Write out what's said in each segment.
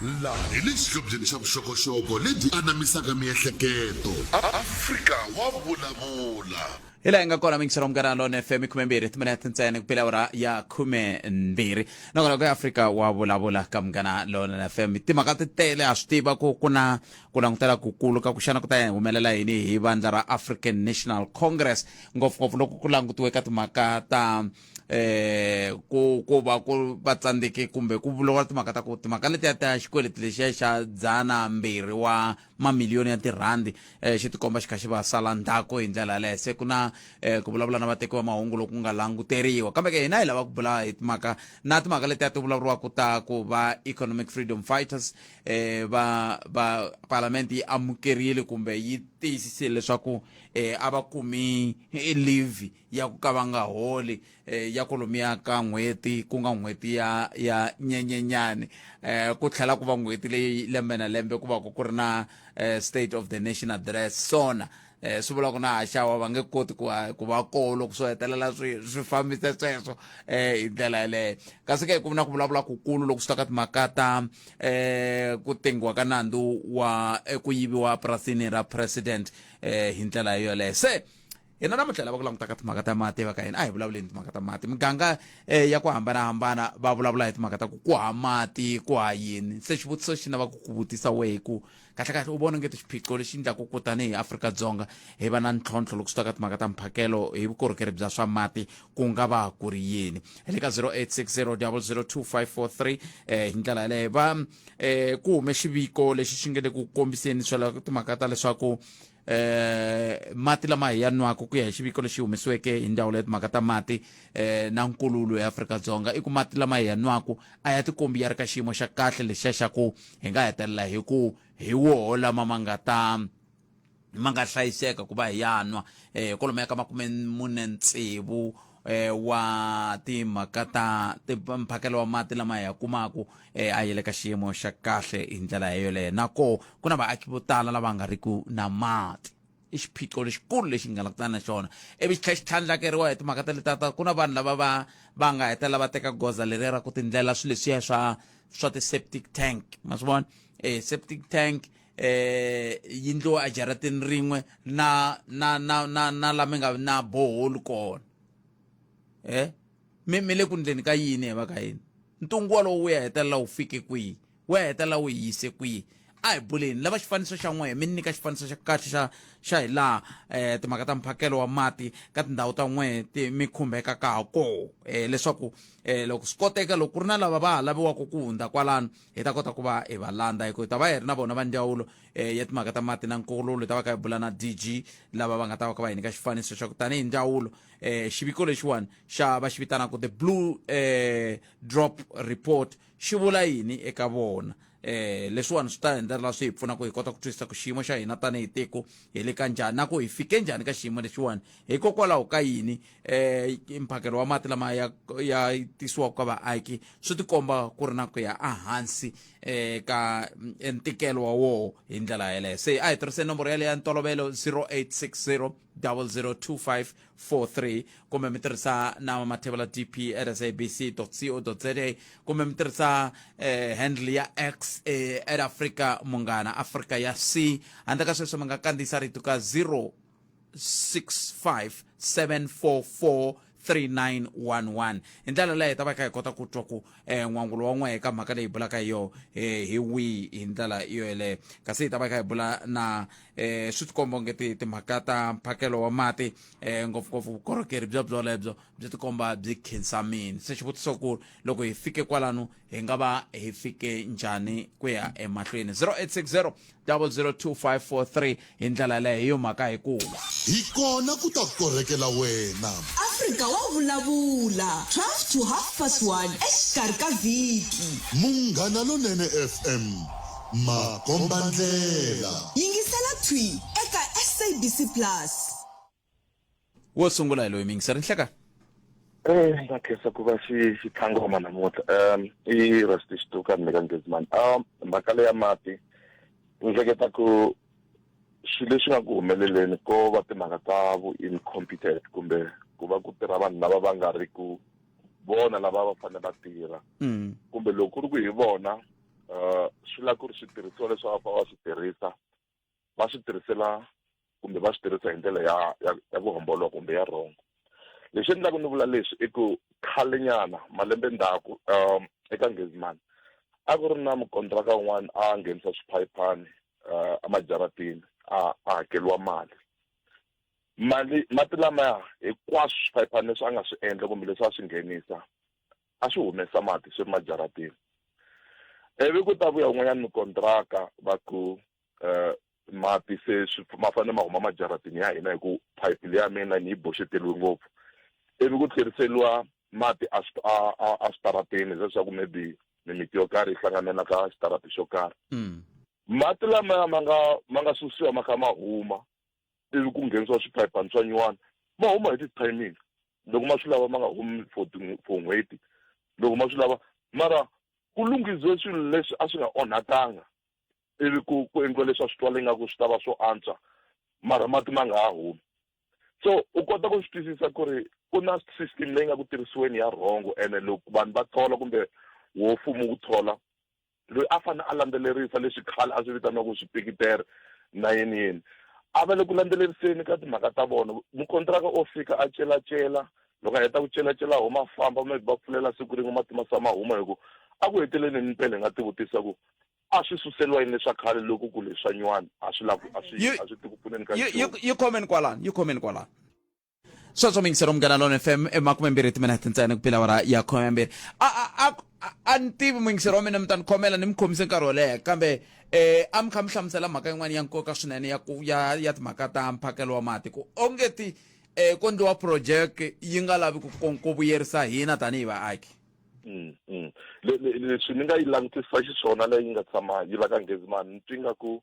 Laha hi le xihlobyeni xa vuxokoxoko lebyi anamisaka miehleketo. Afrika wa vulavula. Hi laha hi nga kona mingiselo munghana lone fm 12 timinete ntsena ku pela awara ya 12 nakona ku Afrika wa vulavula ka munghana lone fm timhaka ti tele ha swi tiva ku ku na ku langutela kukulu ka ku xana ku ta humelela yini hi vandla ra African National Congress ngopfungopfu loko ku langutiwe ka timhaka ta eh ku ku va ku va tsandzeke kumbe ku vuriwa timhaka ta ku timhaka letiya ta xikweleti lexiya xa 200 wa mamiliyoni ya tirhandi eh xi tikomba xi kha xi va sala ndzhaku hi ndlela yaleyo. Se ku na eh ku vulavula na vateki va mahungu loku nga languteriwa, kambe ke hina hi lava ku bula hi timhaka na timhaka letiya ti vulavuriwaka ta ku va Economic Freedom Fighters eh va va palamende yi amukerile kumbe yi tiyisisile leswaku eh a va kumi leave ya ku ka va nga holi eh, ya kolomiya ka n'hweti ku nga n'hweti ya ya nyenyenyani eh, ku tlhela ku va n'hweti leyi lembe na lembe ku va ku ri na eh, state of the nation address sona eh, swi vula ku na haxawa va nge koti ku ku va koo loko swo hetelela swi swi fambise sweswo eh, hi ndlela yeleyo. Kasi ke ku na ku vulavula kukulu loko swi ta ka timhaka ta eh, ku tengiwa ka nandzu wa eh, ku yiviwa purasini ra president eh, hi ndlela yoleyo. Se Hina namuntlha hi lava ku languta ka timhaka ta mati va ka hina. A hi vulavuleni timhaka ta mati. Miganga eh, ya ku hambanahambana va vulavula hi timhaka ta ku ku ha mati, ku ha yini. Se xivutiso xi nava ku ku vutisa wehe ku kahlekahle u vona ongeti xiphiqo lexi endlaka ku tanihi Afrika-Dzonga hi va na ntlhontlho loko swi ta ka timhaka ta mphakelo hi vukorhokeri bya swa mati ku nga va ku ri yini? Hi le ka 0860 002543 eh, hi ndlela yaleyo va eh, ku hume xiviko lexi xi nge le ku kombiseni swa timhaka ta leswaku eh mati lama hi ya nwaka ku ya hi xiviko lexi humesiweke hi ndzawulo ya timhaka ta mati eh na nkululo ya Afrika-Dzonga i ku mati lama hi ya nwaka a ya tikombi ya ri ka xiyimo xa kahle lexiya xa ku hi nga hetelela hi ku hi woho lama ma nga ta ma nga hlayiseka ku va hi ya nwa eh kwalomuya ka 46 eh, wa timhaka ta mphakelo wa mati lama hi ya kumaku eh, a yi le ka xiyimo xa kahle hi ndlela yoleyo. Na koho ku na vaaki vo tala lava nga riku na mati. I xiphiqo lexikulu lexi nga langutana na xona. Ivi xi tlhela xi tlhandlakeriwa hi timhaka ta leta ta ku na vanhu lava va va nga hetelela va teka goza leriya ra ku tindlela swilo leswiya swa swa ti-septic tank, ma swi vona? Eh, septic tank eh yi ndliwa ejaratini rin'we na na na na na la mi nga na borehole kona. Eh mi mi le ku ndleni ka yini hi va ka yini? Ntungu wolowo wu ya hetelela wu fike kwihi? Wu ya hetelela wu hi yise kwihi? A hi buleni lava xifaniso xa n'wehe, mi ni nyika xifaniso xa kahle xa xa hi laha eh, timhaka ta mphakelo wa mati ka tindhawu ta n'wehe ti mi khumbeka ka ha koho eh, leswaku eh, loko swi koteka loko ku ri na lava va ha laviwaka ku hundza kwalano hi ta kota ku va hi va landza hi ku hi ta va hi ri na vona va ndzawulo eh, ya timhaka ta mati na nkululo. Hi ta va kha hi bula na DG lava va nga ta va kha va hi nyika xifaniso xa ku tanihi ndzawulo eh, xiviko lexiwani xa va xi vitanaka the blue eh, drop report xi vula yini eka vona. Eh, leswiwani swi ta endlela swi hi pfuna ku hi kota ku twisisa ku xiyimo xa hina tanihi tiko hi le ka njhani na ku hi fike njhani ka xiyimo lexiwani hikokwalaho ka yini eh, mphakelo wa mati lama ya, ya tisiwaka ka vaaki swi tikomba ku ri na ku ya ehansi eh, ka ntikelo wa woho hi ndlela yeleyo. Se a hi tirhise nomboro yaleyo ya ntolovelo 0860 002543 kumbe mi tirhisa na Mathebula DP at sabc co za kumbe mi tirhisa eh, handle ya X eh, at Africa Munghana Africa ya C. Handle ka sweswo mi nga kandziyisa rito ka 065 744 3911. Hi ndlela leyo hi ta va kha hi kota ku twa ku eh, n'wangulo wa n'we eka mhaka leyi bulaka hi yo eh, hi wihi hi ndlela yo yeleyo. Kasi hi ta va kha hi bula na eh, swi tikomba onge timhaka ta mphakelo wa mati eh, ngopfungopfu vukorhokeri bya byolebyo byi tikomba byi khinsamini. Se xivutiso ku loko hi fike kwalano hi nga va hi fike njhani ku ya emahlweni? 0860 002543 hi ndlela yaleyo hi yo mhaka hi kula. Hi kona ku ta korhekela wena. Afrika wa vulavula, 12 to half past 1 exikarhi ka vhiki. Munghana Lonene FM, makombandlela. Yingisela thwi eka SABC Plus. Wo sungula hi loyi miyingiseri nhleka. Eh, ndza khensa ku va xi xitlhangoma namuntlha. Um i Rusty Xituka ni le ka Ngezimani. Um mhaka leya mati ni hleketa ku xilo lexi nga ku humeleleni ko va timhaka ta vu incompetent kumbe ku va ku tirha vanhu lava va nga ri ku vona lava va fanele va tirha. Kumbe loko ku ri ku hi vona Swi lava ku ri switirhisiwa leswi va fanele va swi tirhisa va swi tirhisela kumbe va swi tirhisa hi ndlela ya ya ya ku homboloka kumbe ya wrong. Lexi endlaka ni vula leswi i ku khalenyana malembe ndzhaku eka Nghezimani a ku ri na mukontraka un'wana a nghenisa swiphayiphani emajaratini a a hakeriwa mali. Mali mati lamaya hinkwaswo swiphayiphani leswi a nga swi endla kumbe leswi a swi nghenisa a swi humesa mati swi ri majaratini. Ivi ku ta vuya un'wanyana mikontraka va ku mati se swi ma fanele ma huma majaratini ya hina hi ku phayiphi leya mainline yi boxeteriwe ngopfu. Ivi ku tlheriseriwa mati a a a a switarateni leswaku maybe mimiti yo karhi yi hlanganela ka xitarati xo karhi. Mati lamaya ma nga ma nga susiwa ma kha ma huma ivi ku nghenisiwa swiphayiphani swa nyuwana ma huma hi ti-timing loko ma swi lava ma nga humi for for n'hweti loko ma swi lava mara ku lunghisiwe swilo leswi a swi nga onhakanga ivi ku ku endliwa leswi a swi twala ingaku swi ta va swo antswa mara mati ma nga ha humi so u kota ku swi twisisa ku ri ku na system leyi nga ku tirhisiweni ya rhongo ene loko vanhu va thola kumbe wo mfumo wu thola loyi a fanele a landzelerisa leswi khale a swi vitaniwa swipikitere na yini yini a va le ku landzeleriseni ka timhaka ta vona mukontraka o fika a celacela loko a heta ku celacela huma a famba maybe va pfulela siku rin'we mati ma sama huma hi ku a ku heteleleni mpela hi nga tivutisa ku a swi suseliwa yini leswa khale loko ku leswa nyuwani a swi lavi a swi a swi ti ku pfuneni ka nchumu yi khomeni kwalano yi khomeni kwalano sweswo mingisero munghana lona fm emakumembirhi timinete ntsena ku pila awara ya khomembirhi a a a a ni tivi muyingiseri wa mina mi ta ni khomela ni mi khomise nkarhi wo leha kambe eh a mi kha mi hlamusela mhaka yin'wana ya nkoka swinene ya ku ya ya timhaka ta mphakelo wa mati ku onge ti eh ku endliwa project yi nga lavi ku ku vuyerisa hina tanihi vaaki Mm, mm. Leswi ni nga yi langutisa xiswona leyi nga tshama yi va ka Nghezimani ni twi nga ku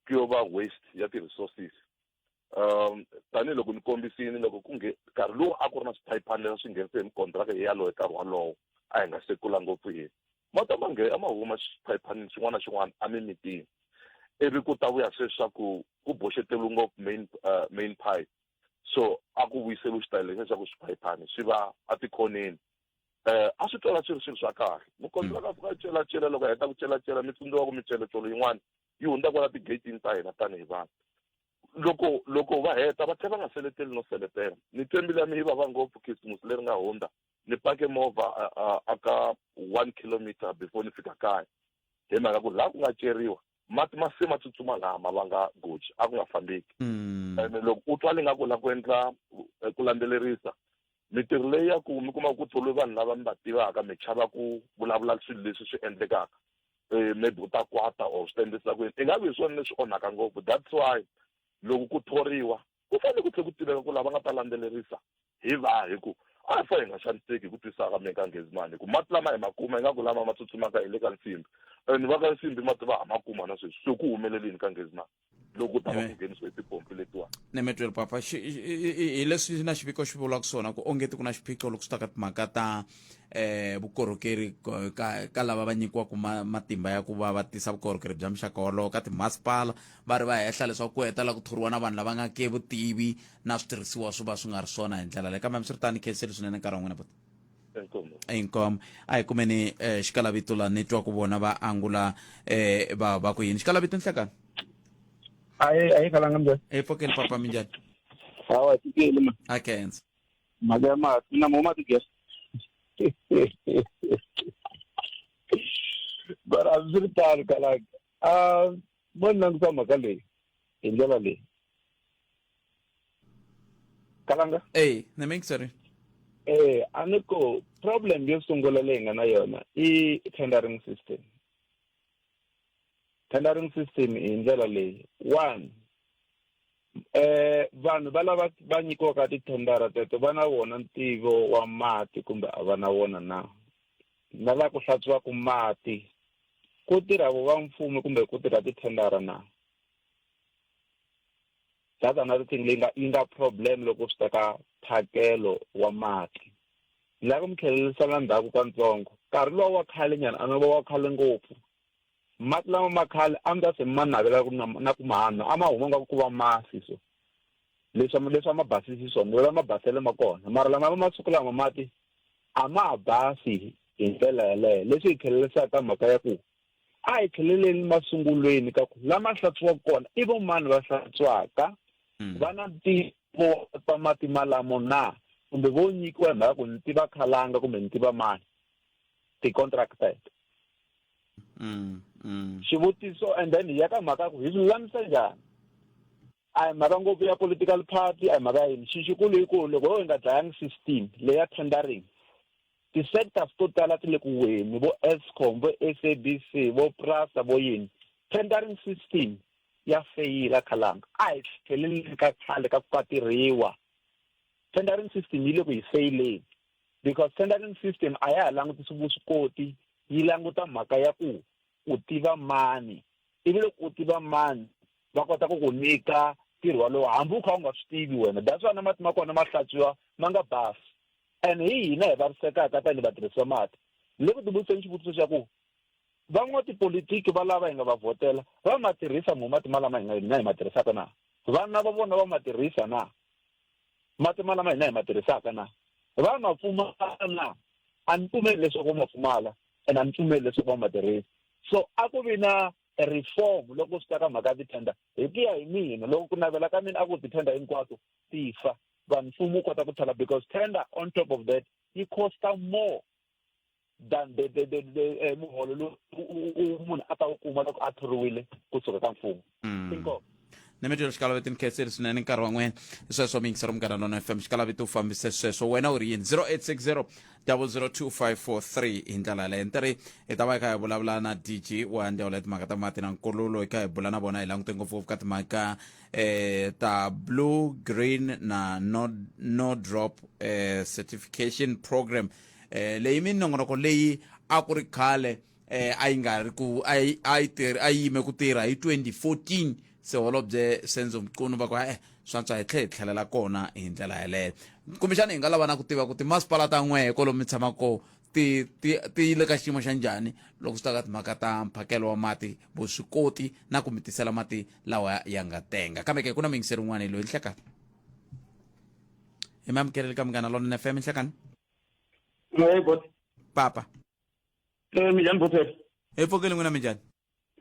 ku yo va waste ya ti-resources um tanihiloko ni kombisini loko ku nge nkarhi lowu a ku ri na swiphayiphani leswi swi nghenise hi mikontraka yaloye nkarhi walowo a hi nga se kula ngopfu hina mati a ma nge a ma huma xiphayiphani xin'wana na xin'wana emimitini ivi ku ta vuya sweswi swa ku ku boxeteriwe ngopfu main main pipe so a ku vuyiseriwe xitayele lexiya xa ku swiphayiphani swi va etikhoneni a swi twala swi ri swilo swa kahle mukontraka a fika a celacela loko a heta ku celacela mi tsundzuka ku micelocelo yin'wana yi hundza kwala tigeyitini ta hina tanihi vanhu loko loko va heta va tlhela va nga seleteli no seletela ni twe mbilu ya mina yi vava ngopfu khisimusi leri nga hundza ni pake movha a ka 1 kilometer before ni fika kaya hi mhaka ku laha ku nga ceriwa mati ma se ma tsutsuma laha ma vanga goji a ku nga fambeki ene loko u twa li nga ku la ku endla ku landzelerisa mitirho leyi ya ku mi kuma ku tholiwe vanhu lava mi va tivaka mi chava ku vulavula swilo leswi swi endlekaka maybe u ta kwata or swi ta endlisa ku yini ingaku hi swona leswi onhaka ngopfu that's why loko ku thoriwa ku fanele ku tlhela ku tiveka ku lava nga ta landzelerisa hi va hi ku a hi fa hi nga xaniseki hi ku twisisa ka mina ka Nghezimani hi ku mati lama hi ma kuma ingaku lama ma tsutsumaka hi le ka nsimbi and va ka nsimbi mati va ha ma kuma na sweswi so ku humelelini ka Nghezimani loko ku ta va ku nghenisiwe tipompi letiwani ni mi tweli papa hi leswi na xiviko xi vulaka swona ku ongeti ku na xiphiqo loko swi ta ka timhaka ta vukorhokeri ka ka lava va nyikiwaka matimba ya ku va va tisa vukorhokeri bya muxaka wolowo ka timasipala va ri va hehla leswaku ku hetelela ku thoriwa na vanhu lava nga ke vutivi na switirhisiwa swi va swi nga ri swona hi ndlela leyi kambe hambiswiritano khenseli swinene nkarhi wa n'wina buti Inkomu. Inkomu. A hi kumeni xikalavito la ni twa ku vona va angula va va ku yini xikalavito nhlekani. Ayi ayi kalanga mbe. E pfokeni papa minjhani? Hawa tikeli ma. A khensa. Mhaka ya mati na mo mati gesi. But a swi ri tano kalanga. A vo ni languta mhaka leyi hi ndlela leyi. Kalanga? Ey, ni mixer. Eh, a ni ku problem yo sungula leyi nga na yona i tendering system. Tendering system hi ndlela leyi. One, vanhu va lava va nyikiwaka tithendara teto va na wona ntivo wa mati kumbe a va na wona na? Na la ku hlantswiwaka mati ku tirha vo va mfumo kumbe ku tirha tithendara na? That's another thing leyi nga yi nga problem loko swi ta ka mphakelo wa mati. Ni lava ku mi tlhelerisela ndzhaku katsongo. Nkarhi luwa wa khale nyana a no va wa khale ngopfu. Mati lama ma khale a mi ta se mi ma navela ku na na ku ma nwa a ma huma nga ku va masi so. Leswi leswi a ma basisi swona ni vula mabaselo ma kona mara lama ma masiku lama mati a ma ha basi hi ndlela yaleyo leswi hi tlhelerisaka mhaka ya ku. A hi tlheleleni masungulweni ka ku lama hlantswiwaka kona i vo mani va hlantswaka, va na ntivo wa mati malamo na kumbe vo nyikiwa hi mhaka ku ni tiva khalanga kumbe ni tiva mani ti-contract teto. Xivutiso and then hi ya ka mhaka ya ku hi swi lulamisa njhani. A hi mhaka ngopfu ya political party, a hi mhaka ya yini. Xi xikulu i ku loko ho hi nga dlayangi system leya tendering, ti-sectors to tala ti le ku weni, vo Eskom, vo SABC, vo Prasa, vo yini. Tendering system ya feyila khalanga. A hi tlheleleni ka khale ka ku ka tirhiwa. Tendering system yi le ku hi feyileni because tendering system a ya ha langutisi vuswikoti, yi languta mhaka ya ku u tiva mani. Ivi loko u tiva mani va kota ku ku nyika ntirho walowo hambi u kha u nga swi tivi wena. That's why na mati ma kona ma hlantswiwa ma nga basi. And hi hina hi vavisekaka tanihi vatirhisi va mati. Ni le ku tivutiseni xivutiso xa ku van'watipolitiki va lava hi nga va vhotela va ma tirhisa mo mati malama hi nga hina hi ma tirhisaka na? Vana va vona va ma tirhisa na? Mati malama hina hi ma tirhisaka na? Va ma pfumala na? A ni pfumeli leswaku va ma pfumala and a ni pfumeli leswaku va ma tirhisa. So a ku vi na reform loko swi ta ka mhaka ya ti-tender. Hi ku ya hi mina, loko ku navela ka mina a ku ti-tender hinkwato ti fa, vanhu mfumo wu kota ku thola because tender on top of that yi costa more than the muholo lowu munhu a ta wu kuma loko a thoriwile kusuka ka mfumo. Inkomu. Ni mi twile xikalaveti ni khensile swinene nkarhi wa n'wina. Sweswo mi yingisela Munghana Lonene FM. Xikalaveti u fambise sweswo. Wena u ri yini? 0860 002543 hi ndlela yaleyo. Ni ri hi ta va hi kha hi vulavula na DG wa ndzawulo ya timhaka ta mati na nkululo, hi kha hi bula na vona hi langute ngopfungopfu ka timhaka ta blue, green na no drop certification program. Leyi minongonoko leyi a ku ri khale a yi nga ri ku a yi a yi tirhi a yi yime ku tirha hi 2014. Se holobye Senzo Mchunu va ku swantswa hi tlhe hi tlhelela kona hi ndlela yeleyo. Kumbexana hi nga lava na ku tiva ku timasipala ta n'wehe kwalomu mi tshamaka kona ti ti ti le ka xiyimo xa njhani loko swi ta ka timhaka ta mphakelo wa mati, vuswikoti na ku mi tisela mati lawa ya nga tenga. Kambe ke ku na muyingiseri un'wana loyi nhlekani hi mi amukeleli ka Munghana Lonene FM. Nhlekani. Hey, bot. Papa. Minjhani bot? Hi pfukile n'wina, minjhani?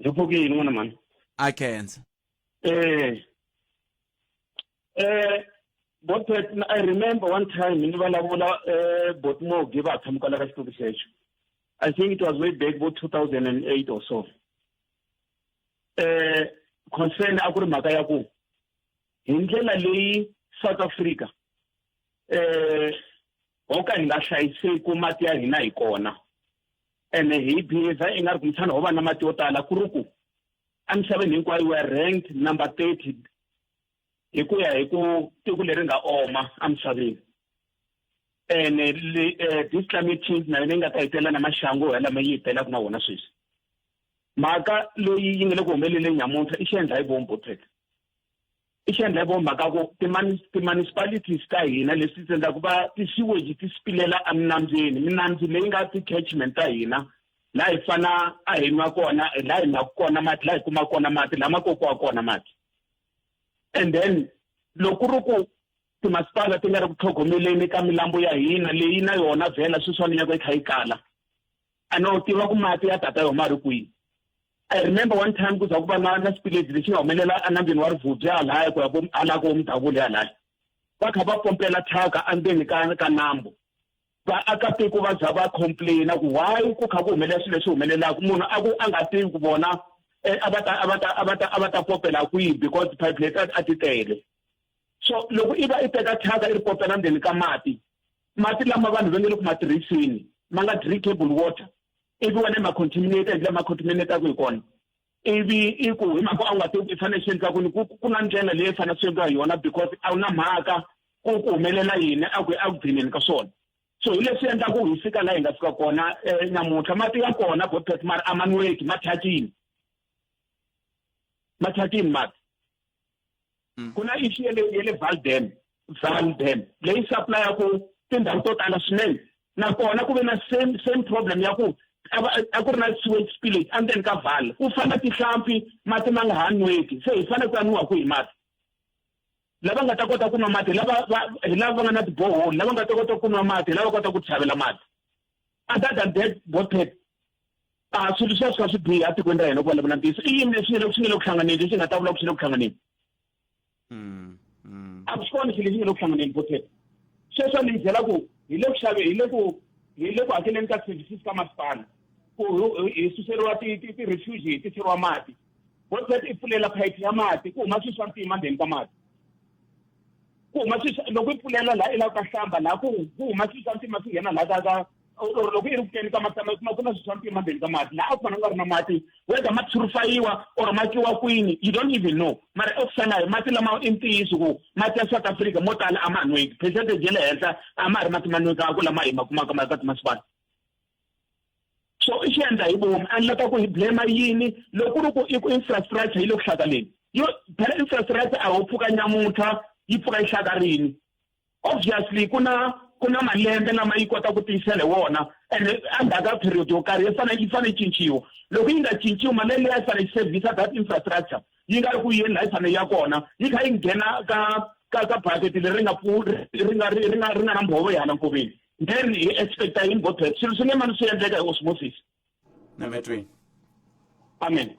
Hi pfukile n'wina mhani. A khensa. Bot, I remember one time ni vulavula bot Mogi va tshama kwala ka xitoki xexo. I think it was way back bo 2008 or so. Concern a ku ri mhaka ya ku hi ndlela leyi South Africa ho ka hi nga hlayiseki mati ya hina hi kona, ene hi behave i nga ri kumbexana ho va na mati yo tala, ku ri ku emisaveni hinkwayo we are ranked number 30 hi ku ya hi ku tiko leri nga oma emisaveni. Ene this climate change na yona yi nga ta hi tela na maxangu ya lama yi hi telaka na wona sweswi. Mhaka leyi yi nga le ku humeleleni nyamuntlha i xiendla hi vomu botret, i xiendla hi vomu mhaka ku ti-municipalities ta hina leswi ti endlaka va ti-sewage ti spilela eminambyeni, minambyu leyi nga ti-catchment ta hina laha hi fana a hi nwa kona, laha hi nwaka kona mati, laha hi kumaka kona mati, laha ma kokiwaka kona mati. And then loko ku ri ku timasipala ti nga ri ku tlhogomeleni ka milambu ya hina leyi na yona vhela sweswiwani ya ku yi kha yi kala, a no tiva ku mati ya tata yo ma ri kwihi. I remember one time ku za ku va na spillage lexi nga humelela enambyeni wa Rivubye halaya ku ya vo hala ko Mudavula halaya, va kha va pompela thyaka endzeni ka nambu. Vaakatiko va za va complaina ku why ku kha ku humelela swilo leswi humelelaka, munhu a ku a nga tivi ku vona a va ta a va ta a va ta a va ta popela kwihi because pipe leti a ti tele. So loko i va i teka thyaka i ri popela ndzeni ka mati, mati lama vanhu va nge le ku ma tirhiseni ma nga drinkable water, ivi wena i ma contaminate hi ndlela ma contaminate-aku hi kona, ivi i ku hi mhaka a wu nga tivi ku i fanele swi endliwa kwini, ku na ndlela leyi fanele swi endliwa hi yona because a wu na mhaka ku ku humelela yini a ku a ku gcineni ka swona. So hi leswi endlaku hi fika laha hi nga fika kona namuntlha. Mati ya kona botpet mara a ma nweki, ma thyakile, ma thyakile mati. Ku na issue ya le Vaal Dam, Vaal Dam leyi supply-aku tindhawu to tala swinene, nakona ku ve na same problem ya ku a ku ri na sewage spillage endzeni ka Vaal, ku fana tihlampfi, mati ma nga ha nweki, se hi fanele ku ya nwiwa kwihi mati? Lava nga ta kota ku nwa mati lava va hi lava va nga na tiboholi, lava nga ta kota ku nwa mati hi lava kota ku xavela mati. Other than that, botpet A swilo swa swi kha swi biha etikweni ra hina ku vulavula ntiyiso. I yini leswi nga le swi nga le ku hlanganeni leswi nga ta vula ku swi le ku hlanganeni? A swi kona xilo lexi nga le ku hlanganeni Botet. Sweswo ni byela ku hi le ku xave hi le ku hi le ku hakeleni ka services ka masipala ku hi suseriwa ti ti ti refuge hi tiseriwa mati. Botet i pfulela phayiphi ya mati ku huma swilo swa ntima ndzeni ka mati. Ku huma swilo loko i pfulela laha i lava ka hlamba laha ku ku huma swilo swa ntima swi nghena laha ka ka or loko i ri kuteni ka mati u kuma ku na swilo swa ntima ndzeni ka mati laha a ku fanele ku nga ri na mati whether ma purifayiwa or ma kiwa kwini you don't even know mara okufanayo mati lama i ntiyiso ku mati ya South Africa mo tala a ma nweki percentage ya le henhla a ma ha ri mati ma nwekaka lama hi ma kumaka ma ka timasipala so i xi endla hi vomu a ni lava ku hi blame yini loko ku ri ku i ku infrastructure yi le ku hlakaleni yo phela infrastructure a ho pfuka nyamuntlha yi pfuka yi hlakarini obviously ku na ku na malembe lama yi kota ku tiyisela hi wona and endzhaku ka period yo karhi yi fanele yi fanele yi cinciwa loko yi nga cinciwi malembe ya fanele yi service that infrastructure yi nga ri ku yeni laha yi fanele ya kona yi kha yi nghena ka ka ka bucket leri nga ri nga ri nga ri nga na mbhovo hi hala nkoveni then hi expecta yini bothet swilo swi nge mani swi endleka hi osmosis nametweni amen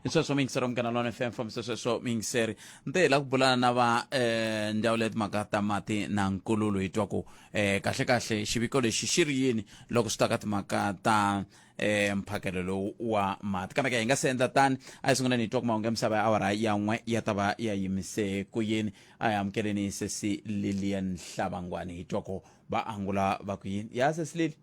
hi sweswo miyingiseri wa Munghana Lonene FM fambisa sweswo miyingiseri ni te hi la ku bulana na va um ndzawulo ya timhaka ta mati na nkululo hi twa ku um kahle kahle xiviko lexi xi ri yini loko swi ta ka timhaka ta um mphakelo lowu wa mati kambe ke hi nga se endla tani a hi sunguleni hi twa ku mahungu ya misava ya awara ya n'we ya ta va ya yimise ku yini a hi amukeleni sesi Lilian Hlavangwani hi twa ku va angula va ku yini ya sesi Lili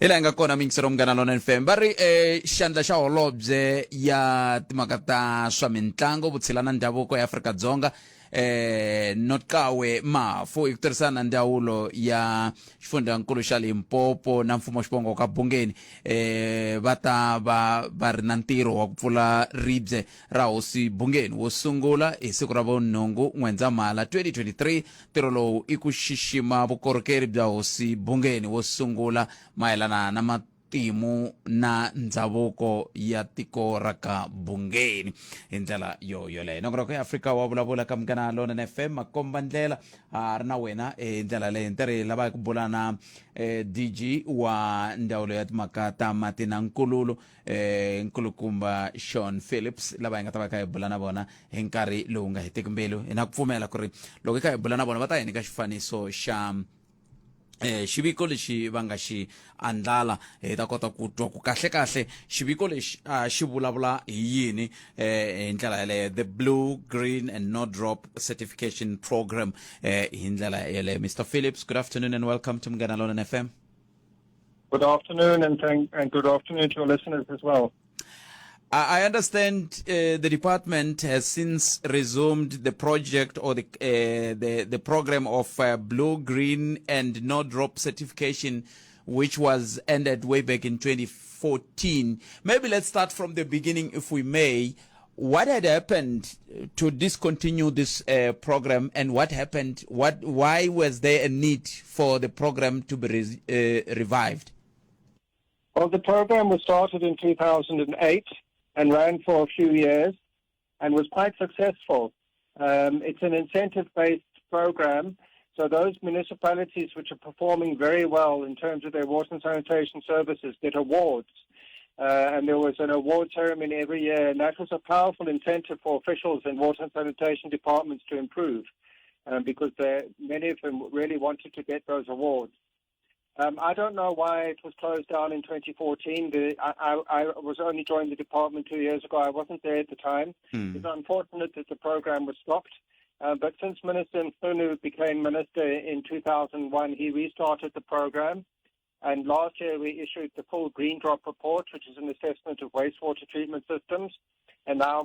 hi laha hi nga kona miyingisero Munghana Lonene FM va ri eh, xandla xa holobye ya timhaka ta swa mintlango vutshila na ndhavuko ya Afrika-Dzonga eh Noqawe Mafu hi ku tirhisana na ndzawulo ya xifundzankulu xa Limpopo na mfumo xivongo ka Bungeni eh va ta va va ri na ntirho wa ku pfula ribye ra hosi Bungeni wo sungula hi siku ra vunhungu N'wendzamhala 2023 Ntirho lowu i ku xixima vukorhokeri bya Hosi Bungeni wo sungula mayelana na matimu na ndzhavuko ya tiko ra ka Bungeni hi ndlela yo yoleyo. Nongonoko ya Afrika wa vulavula ka Munghana Lonene FM makomba ndlela ha ri na wena hi ndlela leyi ntirhi lava ku bula na eh, DG wa ndzawulo ya timhaka ta mati na nkululo eh nkulukumba Sean Phillips lava hi nga ta va kha hi bula na vona hi nkarhi lowu nga heteki mbilu hi na ku pfumela ku ri loko hi kha hi bula na vona va ta hi nyika xifaniso xa eh xiviko lexi va nga xi andlala hi ta kota ku twa ku kahle kahle xiviko lexi a xi vulavula hi yini eh hi ndlela yaleyo the blue green and no drop certification program eh hi ndlela yaleyo Mr Phillips good afternoon and welcome to Munghana Lonene FM Good afternoon, and and good afternoon to your listeners as well. I understand the department has since resumed the project or the program of blue, green, and no drop certification, which was ended way back in 2014. Maybe let's start from the beginning, if we may. What had happened to discontinue this program, and what happened? What? Why was there a need for the program to be revived? Well, the program was started in 2008 and ran for a few years and was quite successful. It's an incentive-based program, so those municipalities which are performing very well in terms of their water and sanitation services get awards. And there was an award ceremony every year, and that was a powerful incentive for officials in water and sanitation departments to improve, because many of them really wanted to get those awards. I don't know why it was closed down in 2014. I was only joined the department 2 years ago. I wasn't there at the time. It's unfortunate that the program was stopped. But since Minister Mchunu became minister in 2001, he restarted the program. And last year we issued the full Green Drop report, which is an assessment of wastewater treatment systems. And now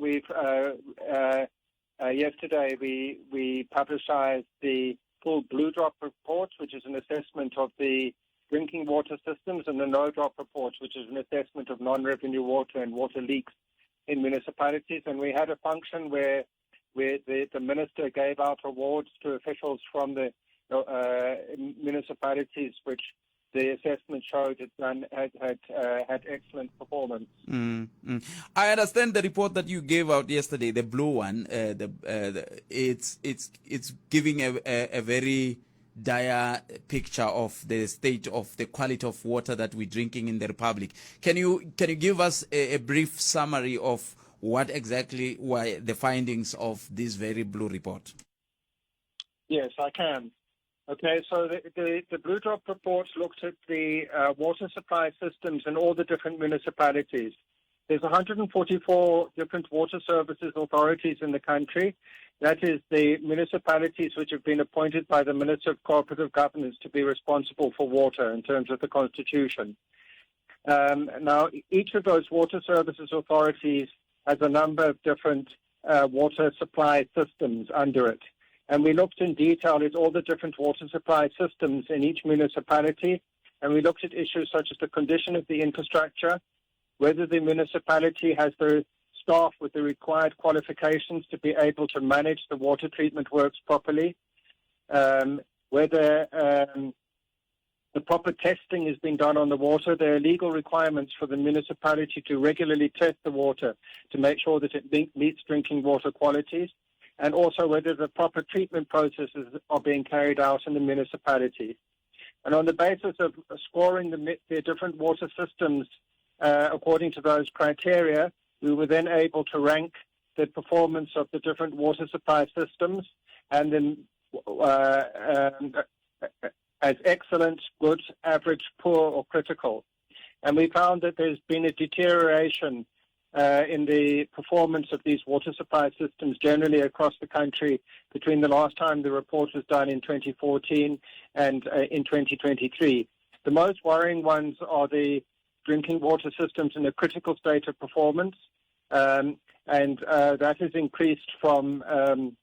yesterday we publicized the full Blue Drop report, which is an assessment of the drinking water systems, and the No Drop report, which is an assessment of non-revenue water and water leaks in municipalities. And we had a function where the minister gave out awards to officials from the municipalities, which the assessment showed had excellent performance. I understand the report that you gave out yesterday, the blue one. It's giving a very dire picture of the state of the quality of water that we're drinking in the Republic. Can you, can you give us a, a brief summary of what exactly were the findings of this very blue report? Yes, I can. Okay, so the, the, the Blue Drop report looked at the uh, water supply systems in all the different municipalities. There's 144 different water services authorities in the country. That is the municipalities which have been appointed by the Minister of Cooperative Governance to be responsible for water in terms of the Constitution. Um, now, each of those water services authorities has a number of different uh, water supply systems under it. And we looked in detail at all the different water supply systems in each municipality. And we looked at issues such as the condition of the infrastructure, whether the municipality has the staff with the required qualifications to be able to manage the water treatment works properly, um, whether um, the proper testing has been done on the water. There are legal requirements for the municipality to regularly test the water to make sure that it meets drinking water qualities, and also whether the proper treatment processes are being carried out in the municipality. And on the basis of scoring the, the different water systems uh, according to those criteria, we were then able to rank the performance of the different water supply systems and then uh, um, as excellent, good, average, poor, or critical. And we found that there's been a deterioration uh, in the performance of these water supply systems generally across the country between the last time the report was done in 2014 and uh, in 2023. The most worrying ones are the drinking water systems in a critical state of performance, um, and uh, that has increased from um,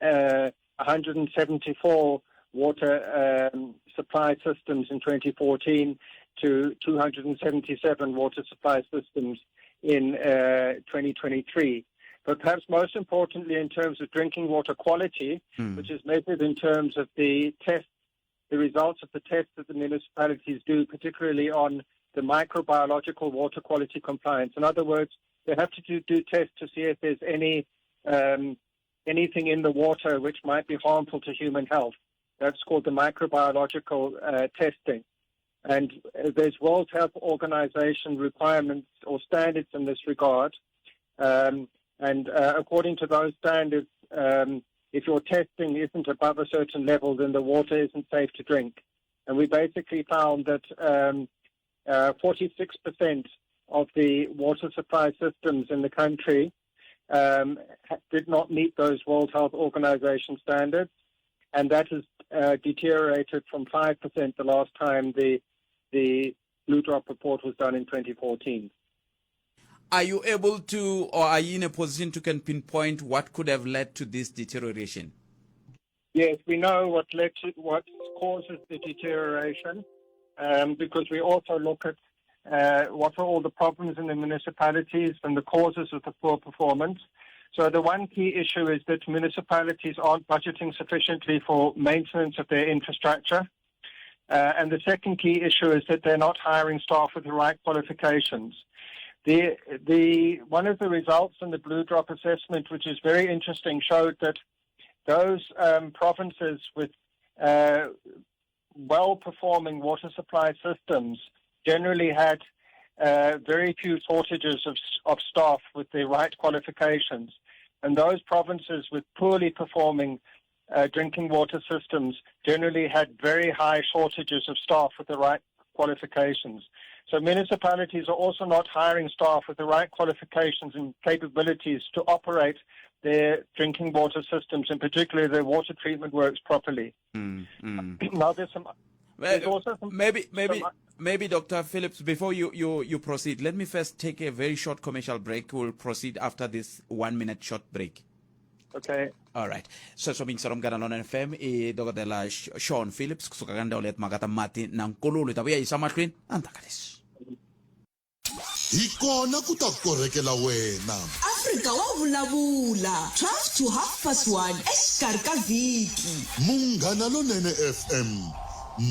uh, 174 water um, supply systems in 2014 to 277 water supply systems in uh, 2023. But perhaps most importantly, in terms of drinking water quality, mm. which is measured in terms of the tests, the results of the tests that the municipalities do, particularly on the microbiological water quality compliance. In other words, they have to do, do tests to see if there's any um, anything in the water which might be harmful to human health. That's called the microbiological uh, testing. And uh, there's World Health Organization requirements or standards in this regard. Um, and uh, according to those standards, um, if your testing isn't above a certain level, then the water isn't safe to drink. And we basically found that um, uh, 46% of the water supply systems in the country um, did not meet those World Health Organization standards, and that has uh, deteriorated from 5% the last time the, the Blue Drop report was done in 2014. Are you able to, or are you in a position to can pinpoint what could have led to this deterioration? Yes, we know what led to, what causes the deterioration, um, because we also look at uh, what are all the problems in the municipalities and the causes of the poor performance. So the one key issue is that municipalities aren't budgeting sufficiently for maintenance of their infrastructure. Uh, and the second key issue is that they're not hiring staff with the right qualifications. The, the, one of the results in the Blue Drop assessment, which is very interesting, showed that those um, provinces with uh, well-performing water supply systems generally had uh, very few shortages of, of staff with the right qualifications. And those provinces with poorly performing uh, drinking water systems generally had very high shortages of staff with the right qualifications. So municipalities are also not hiring staff with the right qualifications and capabilities to operate their drinking water systems, and particularly their water treatment works properly. Mm, mm. Now there's some there's also some, maybe maybe some, maybe Dr. Phillips, before you, you you proceed, let me first take a very short commercial break. We'll proceed after this one minute short break. Okay. All right. Sweswo mingiselo Munghana Lonene FM i dokodela Sean Phillips kusuka ka ndzawulo ya timhaka ta mati na nkululo. Hi ta vuya yisa mahlweni endzhaku ka leswi. Hi kona ku ta korhekela wena. Afrika wa vulavula 12 to half past 1 exikarhi ka vhiki. Munghana Lonene FM,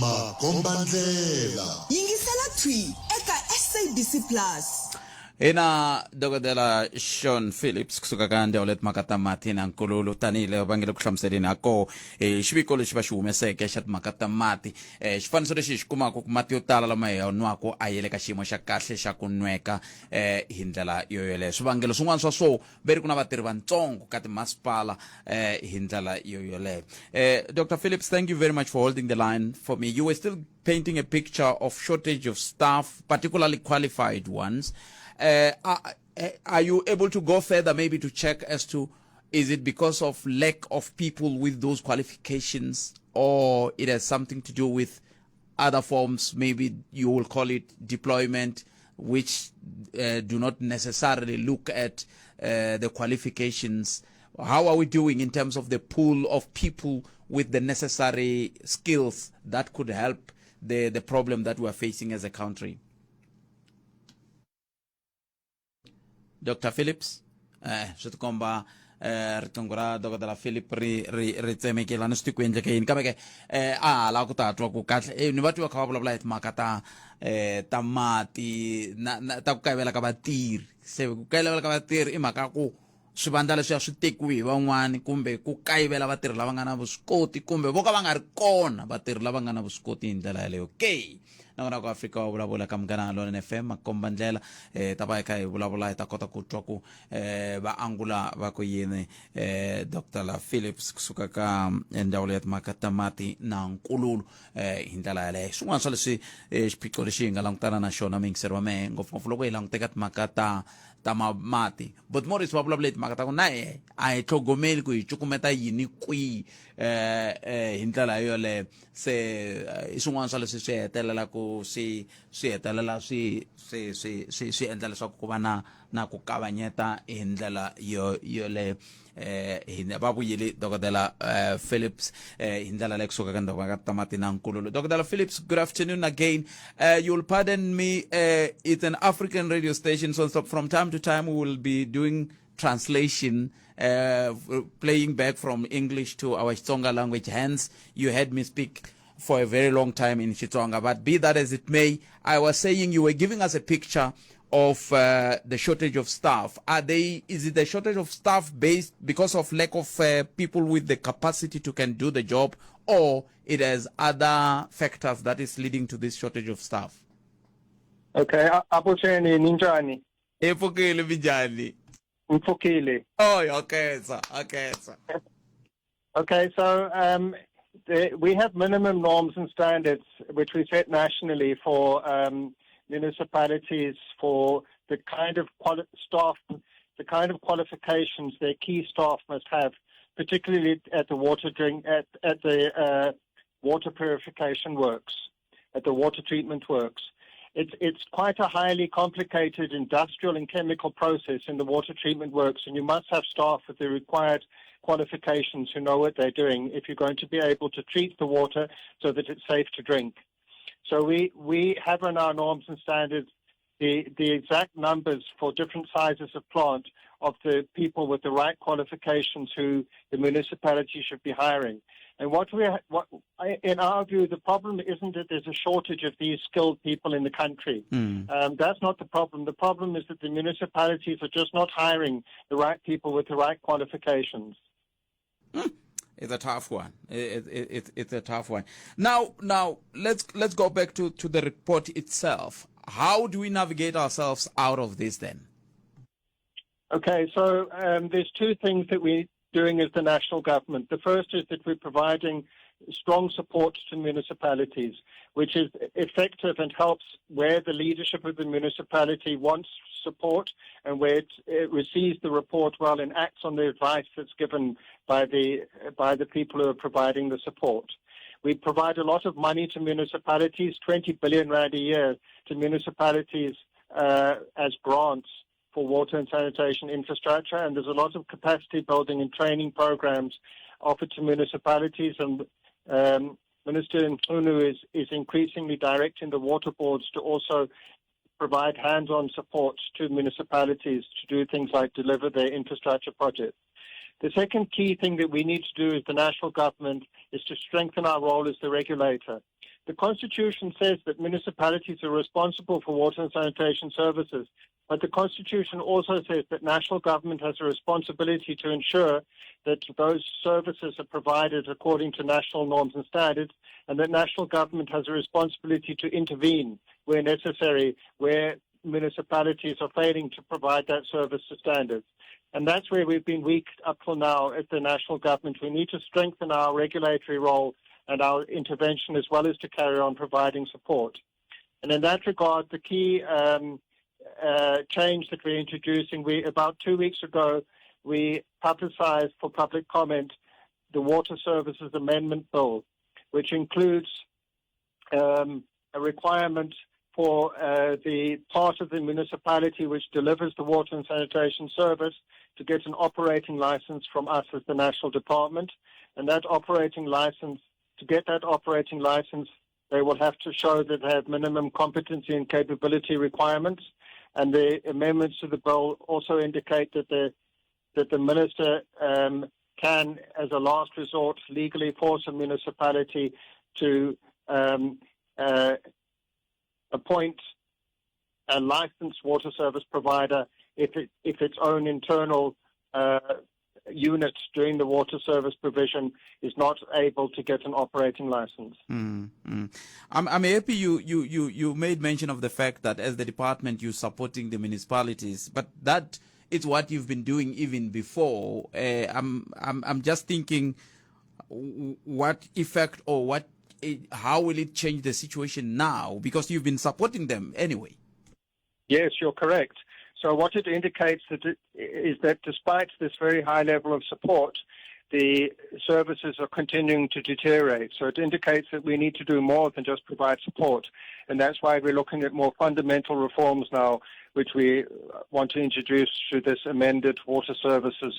makombandlela. Yingisela thwi eka SABC Plus. Hi na dokodela Sean Phillips kusuka ka ndzawulo ya timhaka ta mati na nkululo tanihiloko va nge le ku hlamuseleni ha koho hi xiviko lexi va xi humeseke xa timhaka ta mati. Um xifaniso lexi hi xi kumaka ku mati yo tala lama hi ya nwaka a ye le ka xiyimo xa kahle xa ku nweka um hi ndlela yo yoleyo. Swivangelo swin'wana swa swo ve ri ku na vatirhi vantsongo ka timasipala um hi ndlela yo yoleyo. Um Dr Phillips, thank you very much for holding the line for me. You were still painting a picture of shortage of staff, particularly qualified ones. Are you able to go further maybe to check as to is it because of lack of people with those qualifications, or it has something to do with other forms, maybe you will call it deployment, which do not necessarily look at the qualifications? How are we doing in terms of the pool of people with the necessary skills that could help the problem that we are facing as a country? Dr. Phillips, swi tikomba riqingho ra dokodela Philip ri ri ri tsemekile a ni swi tivi ku endleke yini kambe ke a ha lava ku ta twa ku kahle ni va twa kha va vulavula hi timhaka ta ta mati na, na ta ku kayivela ka vatirhi se ku kayivela ka vatirhi i mhaka ya ku swivandla leswiya swi tekiwi hi van'wani kumbe ku kayivela vatirhi lava nga na vuswikoti kumbe vo ka va nga ri kona vatirhi lava nga na vuswikoti hi ndlela yaleyo ke. Nakona ku Afrika wa vulavula ka Munghana Lonene FM makomba ndlela eh ta va hi kha hi vulavula hi ta kota ku twa ku eh va angula va ku yini eh Dr. La Phillips kusuka ka ndzawulo ya timhaka ta mati na nkululo eh hi ndlela yaleyo. Swin'wana swa leswi xiphiqo lexi hi nga langutana na xona muyingiseri wa mehe ngopfungopfu loko hi languteka timhaka ta ta mati. But Morris va vulavula hi timhaka ta ku na he a hi tlhogomeli ku hi cukumeta yini kwihi eh hi ndlela yoleyo se i swin'wana swa leswi swi hetelela ku swi swi hetelela swi swi swi swi swi endla leswaku ku va na na ku kavanyeta hi ndlela yo yoleyo. Hi va vuyile dokodela Phillips hi ndlela leyi kusuka ka ndhawu ka tamati na nkululo. Dokodela Phillips, good afternoon again. You'll pardon me, it's an African radio station, so from time to time we will be doing translation, playing back from English to our Xitsonga language. Hence, you heard me speak for a very long time in Xitsonga. But be that as it may, I was saying you were giving us a picture of the shortage of staff. Is it the shortage of staff based because of lack of people with the capacity to can do the job, or it has other factors that is leading to this shortage of staff? Okay, avuxeni ninjani? Hi pfukile, minjhani? Mpfukile. Oh, okay, sir. Okay, sir. Okay, so we have minimum norms and standards which we set nationally for municipalities for the kind of staff, the kind of qualifications their key staff must have, particularly at the water drink, at the water purification works, at the water treatment works. It's quite a highly complicated industrial and chemical process in the water treatment works, and you must have staff with the required qualifications who know what they're doing if you're going to be able to treat the water so that it's safe to drink. So we have in our norms and standards the exact numbers for different sizes of plant of the people with the right qualifications who the municipality should be hiring. And in our view, the problem isn't that there's a shortage of these skilled people in the country. That's not the problem. The problem is that the municipalities are just not hiring the right people with the right qualifications. It's a tough one. It's a tough one. Now let's go back to the report itself. How do we navigate ourselves out of this then? Okay, so there's two things that we're doing as the national government. The first is that we're providing strong support to municipalities, which is effective and helps where the leadership of the municipality wants support and where it receives the report well and acts on the advice that's given by the people who are providing the support. We provide a lot of money to municipalities, 20 billion rand a year to municipalities as grants for water and sanitation infrastructure, and there's a lot of capacity building and training programs offered to municipalities, and Minister Mchunu is increasingly directing the water boards to also provide hands-on support to municipalities to do things like deliver their infrastructure projects. The second key thing that we need to do as the national government is to strengthen our role as the regulator. The Constitution says that municipalities are responsible for water and sanitation services. But the Constitution also says that national government has a responsibility to ensure that those services are provided according to national norms and standards, and that national government has a responsibility to intervene where necessary, where municipalities are failing to provide that service to standards. And that's where we've been weak up till now at the national government. We need to strengthen our regulatory role and our intervention as well as to carry on providing support. And in that regard, the key um, uh, change that we're introducing, we about two weeks ago, we publicized for public comment the Water Services Amendment Bill, which includes um, a requirement for uh, the part of the municipality which delivers the water and sanitation service to get an operating license from us as the national department. And that operating license, to get that operating license, they will have to show that they have minimum competency and capability requirements. And the amendments to the bill also indicate that the that the minister um, can, as a last resort, legally force a municipality to um, uh, appoint a licensed water service provider if, it, if its own internal uh, unit doing the water service provision is not able to get an operating license. Mm, mm. I'm, I'm happy you, you, you, you made mention of the fact that as the department you're supporting the municipalities, but that is what you've been doing even before. Uh, I'm, I'm, I'm just thinking what effect or what how will it change the situation now? Because you've been supporting them anyway. Yes, you're correct. So what it indicates that it, is that despite this very high level of support, the services are continuing to deteriorate. So it indicates that we need to do more than just provide support. And that's why we're looking at more fundamental reforms now, which we want to introduce through this amended Water Services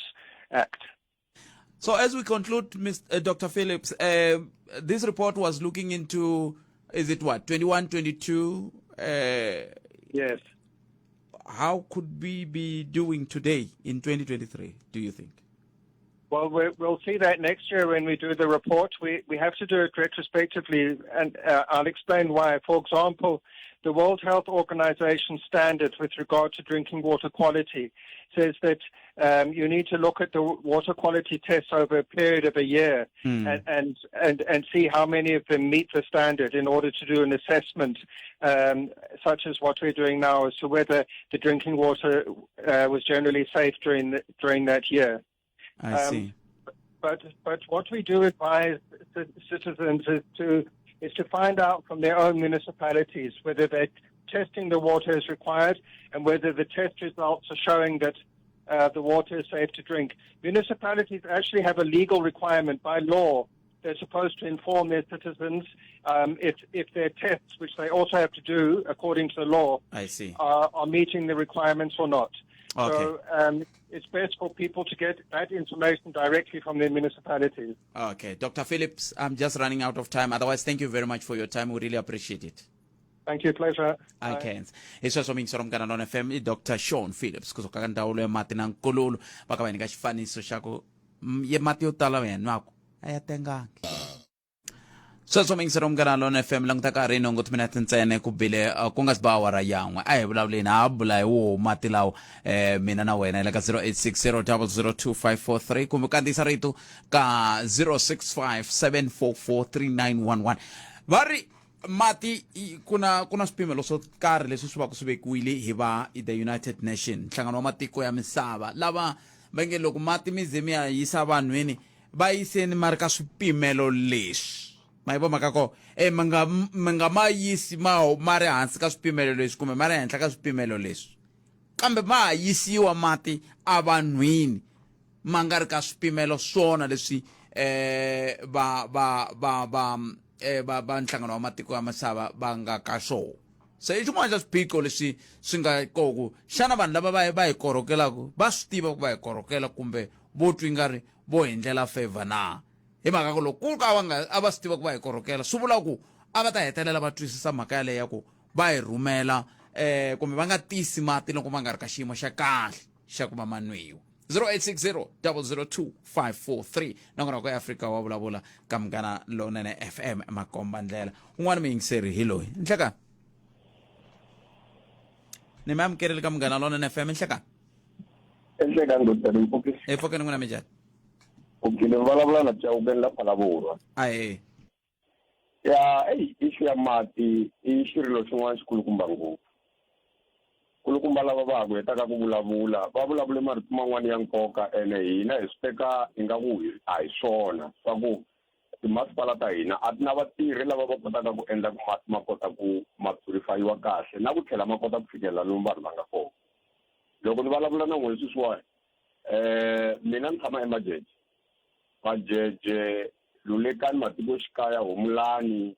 Act. So as we conclude, Mr. Uh, Dr. Phillips, uh, this report was looking into, is it what, 21, 22? Uh, yes. How could we be doing today in 2023, do you think? Well, we'll see that next year when we do the report. We, we have to do it retrospectively, and uh, I'll explain why. For example, the World Health Organization standard with regard to drinking water quality says that um, you need to look at the water quality tests over a period of a year mm. and, and, and, and see how many of them meet the standard in order to do an assessment, um, such as what we're doing now, as to whether the drinking water uh, was generally safe during, the, during that year. I um, see. But, but what we do advise citizens is to, is to find out from their own municipalities whether they're testing the water is required and whether the test results are showing that uh, the water is safe to drink. Municipalities actually have a legal requirement by law. They're supposed to inform their citizens um, if, if their tests, which they also have to do according to the law, I see. Are, are meeting the requirements or not. Okay. So um, it's best for people to get that information directly from their municipalities. Okay. Dr. Phillips, I'm just running out of time. Otherwise, thank you very much for your time. We really appreciate it. Thank you, pleasure. I can. Hi sweswo miyingisero munghana lona FM i Dr. Sean Phillips kusuka ka ndzawulo ya mati na nkululo va ka va nyika xifaniso xa ku mm, mati yo tala va ya nwaku a ya tengangi. Sweswo miyingisero munghana lona FM languta ka ri nhungu timinete ntsena ku bile uh, ku nga si ba awara yan'we a hi vulavuleni ha bula hi woho mati lawo eh mina na wena hi le ka 0860002543 kumbe kandziyisa rito ka 0657443911 va ri mati ku na ku na swipimelo swo karhi leswi swi va ku swi vekiwile hi va the United Nation nhlangano wa matiko ya misava lava va nge loko mati mi ze mi ya yisa vanhwini va yiseni ma ri ka swipimelo leswi ma yi vo mhaka ko e mi nga mi nga ma yisi ma ma ri hansi ka swipimelo leswi kumbe ma ri henhla ka swipimelo leswi kambe ma ha yisiwa mati evanhwini ma nga ri ka swipimelo swona leswi eh va va va va eh, va va nhlangano wa matiko ya misava va nga ka swona se i xin'wana xa swiphiqo leswi swi nga koku xana vanhu lava va va hi korhokelaka va swi tiva ku va hi korhokela kumbe vo twi nga ri vo hi ndlela favor na hi mhaka ku loko ku ka va nga a va swi tiva ku va hi korhokela swi vula ku a va ta hetelela va twisisa mhaka yaleyo ya ku va hi rhumela eh kumbe va nga tisi mati loko ma nga ri ka xiyimo xa kahle xa ku va ma nwiwa 0860 002 543 nakona ku Afrika wa vulavula ka Munghana Lonene FM makomba ndlela un'wana muyingiseri hi loyi nhlekani Ni mi amukerile ka Munghana Lonene FM nhlekani. Enhlekani ndoda leyi pfukile. Hi pfukeni n'wina minjhani? Pfukile vulavula na Chauke la Phalaborwa. Ahee. Ya, eyi issue ya mati i xirilo xin'wana xikulukumba ngopfu. Kulukumba lava va ha ku hetaka ku vulavula va vulavule marito man'wana ya nkoka ene hina hi swi teka ingaku a hi swona swa ku timasipala ta hina a ti na vatirhi lava va kotaka ku endla ku mati ma kota ku ma purifayiwa kahle na ku tlhela ma kota ku fikelela lomu vanhu va nga kona. Loko ni vulavula na n'wina sweswiwani mina ni tshama eMajeje, Majeje, Lulekani, matikoxikaya, Humulani,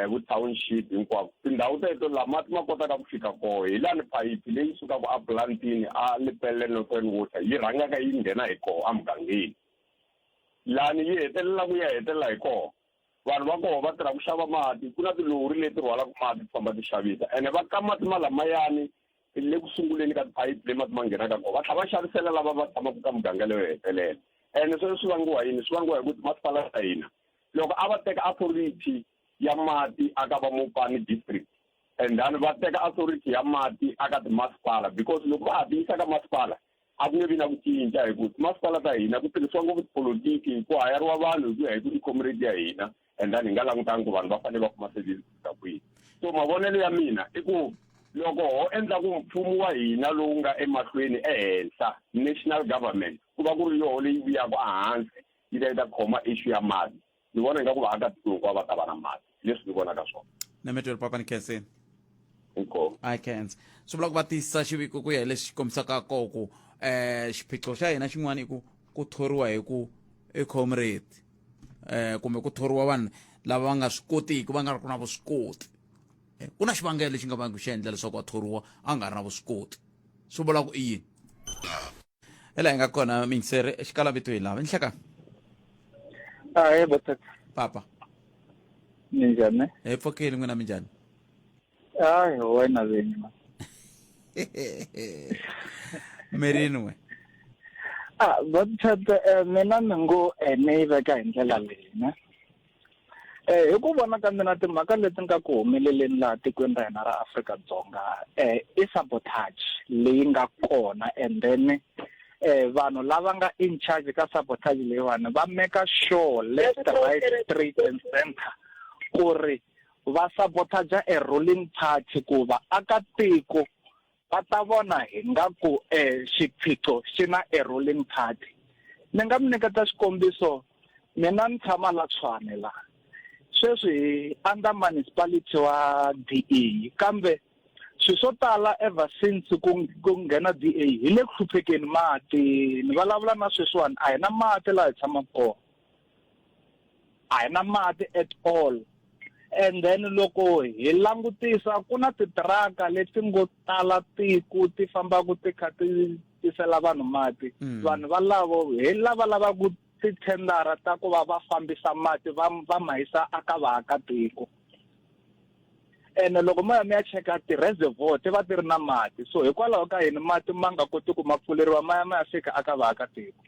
vo township hinkwako tindhawu teto laha mati ma kotaka ku fika koho hi lani phayiphi leyi sukaka a plantini a Lepelle Northern Water yi rhangaka yi nghena hi koho emugangeni lani yi hetelela ku ya hetelela hi koho vanhu va koho va tirha ku xava mati ku na tilori leti rhwalaka mati ti famba ti xavisa ene va ka mati ma lamayani le ku sunguleni ka tiphayiphi leyi mati ma nghenaka kona va tlhela va xavisela lava va tshamaka ka muganga leyo hetelela ene sweswo swi vangiwa yini swi vangiwa hi ku timasipala ta hina loko a va teka authority ya mati aka va Mopani district and then va teka authority ya mati aka timasipala because loko va ha tiyisa ka masipala a ku nge vi na ku cinca hi ku timasipala ta hina ku tirhisiwa ngopfu tipolotiki ku hayariwa vanhu hi ku ya hi ku i comrade ya hina and then hi nga langutanga ku vanhu va fanele va kuma service ku fika kwihi so mavonelo ya mina i ku loko ho endla ku mfumo wa hina lowu nga emahlweni ehenhla national government ku va ku ri yoho leyi vuyaka ehansi yi ta yi ta khoma issue ya mati ni vona ingaku vaakatiko hinkwavo va ta va na mati leswi ni vonaka swona Nemetweli papa ni khensini. Inkomu. I can't. Swi vula ku va tiyisisa xiviko ku ya hi lexi kombisaka koho ku um xiphiqo xa hina xin'wana i ku ku thoriwa hi ku i comrade um kumbe ku thoriwa vanhu lava va nga swi kotiki va nga ri ku na vuswikoti eh, ku na xivangelo lexi nga vangi xi endla leswaku a thoriwa a nga ri na vuswikoti swi vula ku i yini hi laha hi nga kona miyingiseri xikala vito hi lava nhleka Ahee botata. Papa. Minjhani? Hi pfukile n'wina minjhani? Hayi wena vinyi ma. Mirini we. Ah, botata eh, mina ni ngo eh, ni yi veka hi ndlela leyi ne. Eh, hi ku vona ka mina timhaka leti nga ku humeleleni laha tikweni ra hina ra Afrika-Dzonga eh, i sabotage leyi nga kona and then eh, vanhu lava nga in charge ka sabotage leyiwani va make sure left right straight and center ku ri va sabotage a ruling party ku vaakatiko va ta vona hi nga ku e xiphiqo xi na a ruling party. Ni nga mi nyiketa xikombiso, mina ni tshama la Tshwane la, sweswi hi under municipality wa DA kambe swi swo tala ever since ku ku nghena DA hi le ku hluphekeni mati, ni vulavula na sweswiwani a hi na mati laha hi tshamaka kona. A hi na mati at all and then loko hi langutisa ku na titiraka leti ngo tala tiko ti fambaka ti kha ti tisela vanhu mati mm. vanhu valavo hi lava lavaku tithendara ta ku va va fambisa mati va va ma yisa aka vaakatiko ene loko mo ya mi ya cheka ti-reservoir ti va ti ri na mati so hikwalaho ka yini mati ma nga koti ku ma pfuleriwa ma ya ma ya fika aka vaakatiko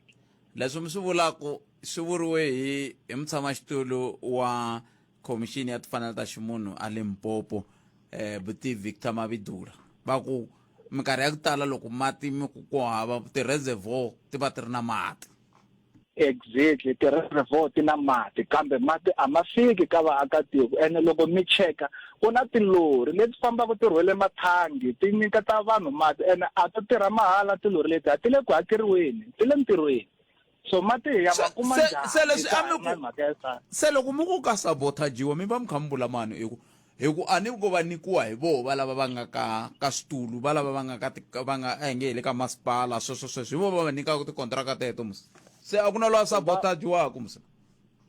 Leswi mi swi vulaka swi vuriwe hi hi mutshamaxitulu wa Khomixini ya Timfanelo ta Ximunhu a Limpopo eh Buti Victor Mabidula va ku minkarhi ya ku tala loko mati mi ku ku hava ti-reservoir ti va ti ri na mati. Exactly ti-reservoir ti na mati kambe mati a ma fiki ka vaakatiko ene loko mi cheka ku na tilori leti fambaka ti rhwele mathangi ti nyiketa vanhu mati ene a to tirha mahala tilori leti a ti le ku hakeriweni ti le ntirhweni so mati hi ya ma kuma njhani se leswi a mi ku se loko mi ku ka sabotajiwa mi va mi kha mi vula mani hi ku hi ku a ni ko va nyikiwa hi voho va lava va nga ka ka switulu va lava va nga ka va nga a hi nge hi le ka masipala sweswo sweswo hi vo va va nyikaka tikontraka teto musi se a ku na loyi a sabotajiwaka musi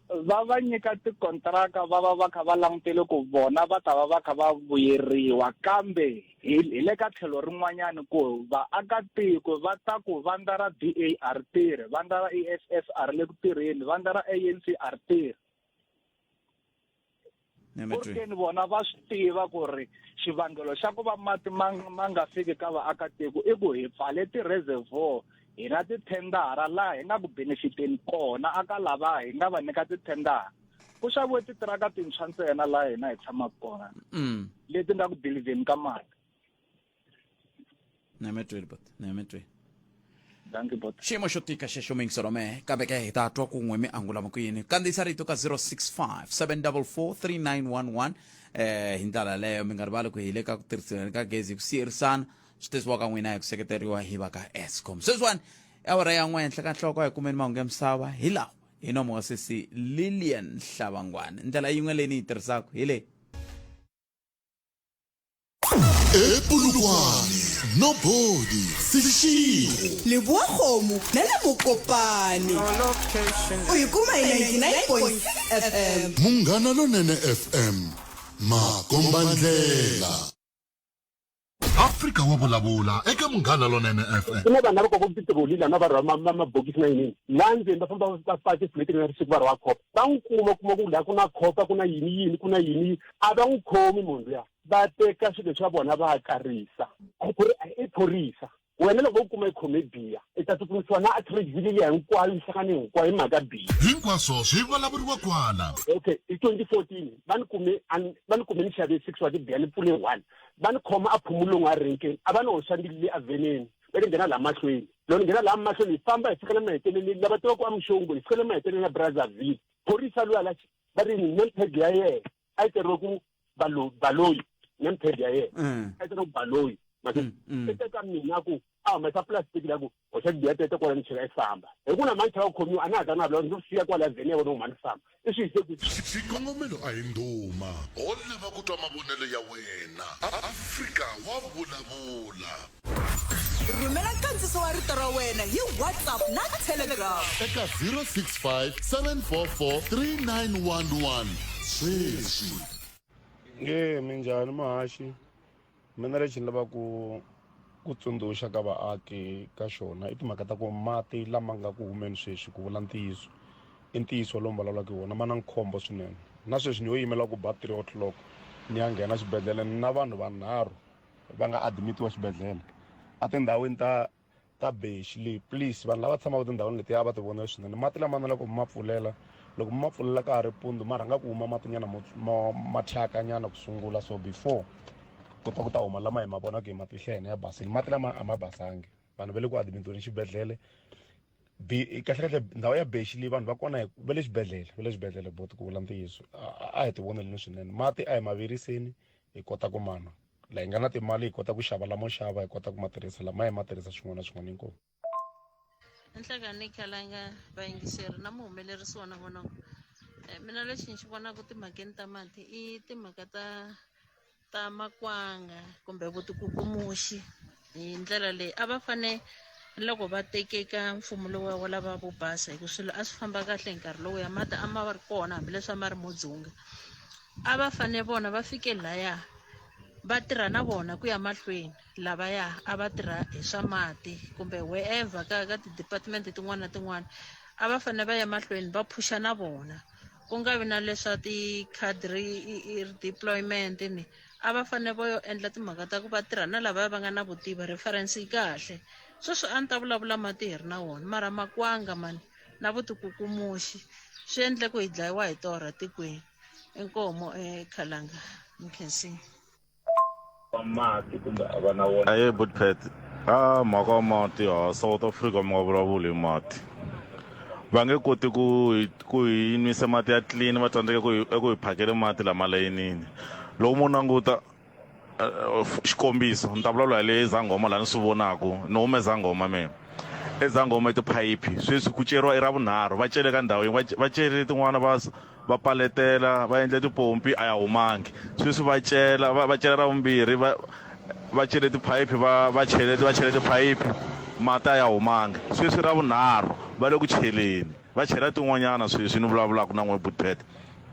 Va va nyika tikontraka va va va kha va langutele ku vona va ta va va kha va vuyeriwa kambe hi hi le ka tlhelo rin'wanyana ku vaakatiko va ta ku vandla ra DA a ri tirhi, vandla ra EFF a ri le ku tirheni, vandla ra ANC a ri tirhi. Ku ri keni vona va swi tiva ku ri xivangelo xa ku va mati ma ma nga fiki ka vaakatiko i ku hi pfale ti-reservoir hi na tithendara laha hi nga ku benefiteni kona aka lava hi nga va nyika tithendara ku xaviwe titiraka tintshwa ntsena laha hina hi tshamaka kona mm. leti nga ku dilivheni ka mati. Nemetweni but nemetweni. Dankie bot. Xiyimo xo tika xexo muyingiselo mehe kambe ke hi ta twa kun'we mi angula ku yini. Kandziyisa rito ka 065 744 3911 eh hi ndlela leyo mi nga rivali ku hi le ka ku tirhisiweni ka gezi hi ku siyerisana swi tisiwa ka n'wina hi ku seketeriwa hi va ka Eskom. Sweswiwani awara ya n'we henhla ka nhloko a hi kumeni mahungu ya misava hi lawa hi nomo wa sesi Lilian Hlavangwane. Ndlela yin'we leyi ni yi tirhisaka hi leyi. Epulukwane, Nobodi, Seshego. Leboa kgomo na le Mokopane. U yi kuma hi 99.6 FM. Munghana Lonene FM, makombandlela. Afrika wa vulavula eka Munghana Lonene FM. Ku na vanhu lava kokaka titiroli lama va rhwala mabokisi na yinini laha ndzeni va famba va pake swilo leti nga ri siku va rhwala khopa va n'wi kuma kuma ku laha ku na khopa ku na yini yini ku na yini a va n'wi khomi munhu luya va teka swilo swa vona va karisa ku ri i phorisa wena loko u kuma i khome biya i ta tsutsumisiwa na attribute liya hinkwayo yi hlangane hinkwayo hi mhaka biya Hinkwaswo swi vulavuriwa kwala. Okay hi 2014 va ni kume va ni kume ni xave 6 wa tibiya ni pfule 1 va ni khoma a phumulong a renkeni a va ni hoxa mbilu le aveneni va ni nghena laha mahlweni loko ni nghena laha mahlweni hi famba hi fika le maheteleleni lava tivaka amuxongo hi fika le maheteleleni ya Brazzaville phorisa luya la va ri name tag ya yena a yi tsariwe ku baloyi name tag ya yena a yi tsariwe ku baloyi mase i teka mina ku a humesa plastic la ku hoxa tibiya tete kwala ni chela i famba hi ku na mani chava ku khomiwa a na ha ta na vulavula ndzi siya kwala vhene ya vona ku mhani famba i swi yise ku Xikongomelo a hi ndhuma. Ho lava ku twa mavonelo ya wena. Afrika wa vulavula. Rhumela nkandziso wa rito ra wena hi WhatsApp na Telegram. Eka 065 744 3911 sweswi. Nge minjhani muhaxi mina lexi ni lavaka ku tsundzuxa ka vaaki ka xona i timhaka ta ku mati lama nga ku humeni sweswi ku vula ntiyiso i ntiyiso lowu vulavulaka hi wona ma na khombo swinene na sweswi ni yo yimela ku ba 3 o'clock ni ya nghena xibedhlele na vanhu vanharhu va nga admitiwa xibedhlele etindhawini ta ta Bexi leyi please vanhu lava tshamaka tindhawini letiya a va ti vonele swinene mati lama na loko mi ma pfulela loko mi ma pfulela ka ha ri mpundzu ma rhanga ku huma matinyana mo mo ma thyakanyana ku sungula so before ku ta ku ta huma lama hi ma vonaka hi matihlo ya hina ya basile mati lama a ma basangi vanhu va le ku admitiweni xibedhlele kahlekahle ndhawu ya Bexi leyi vanhu va kona va le xibedhlele va le xibedhlele bot ku vula ntiyiso a hi ti voneleni swinene mati a hi ma viriseni hi kota ku ma nwa la hi nga na timali hi kota ku xava lamo xava hi kota ku ma tirhisa lama hi ma tirhisa swin'wana na swin'wana inkomu Nhlekani Khalanga vayingiseri na muhumelerisi wa nongonoko eh, mina lexi ni xi vonaka timhakeni ta mati i timhaka ta ta makwanga kumbe vutikukumuxi hi ndlela leyi a va fane loko va tekeka mfumo lowuya wa lava vo basa hi ku swilo a swi famba kahle hi nkarhi lowuya mati a ma ri kona hambileswi a ma ri mo dzunga a va fane vona va fike laya va tirha na vona ku ya mahlweni lavaya a va tirha hi swa mati kumbe wherever ka ka ti-department tin'wana na tin'wana a va fanele va ya mahlweni va phusha na vona ku nga vi na leswa ti-card redeployment ni a va fanele va yo endla timhaka ta ku va tirha na lavaya va nga na vutivi reference yi kahle sweswi a ni ta vulavula mati hi ri na wona mara makwanga mani na vutikukumuxi swi endle ku hi dlayiwa hi torha tikweni inkomo ekhalanga mkhensini mati kumbe a va na wona aye butpet a mhaka wa mati ha South Africa mi nga vulavuli hi mati va nge koti ku hi ku hi nwisa mati ya clean va tsandzeka ku hi eku hi phakele mati lama layinini loko mo languta xikombiso ni ta vulavula hi le Zangoma laha ni swi vonaku ni hume Zangoma mina eZangoma i tiphayiphi sweswi ku ceriwa i ra vunharhu va cele ka ndhawu yin'we va cele tin'wana va va paletela va endle tipompi a ya humangi sweswi va cela va va cela ra vumbirhi va va cele tiphayiphi va va chele va chele tiphayiphi mati a ya humangi sweswi ra vunharhu va le ku cheleni va chela tin'wanyana sweswi ni vulavulaka na n'we Budpet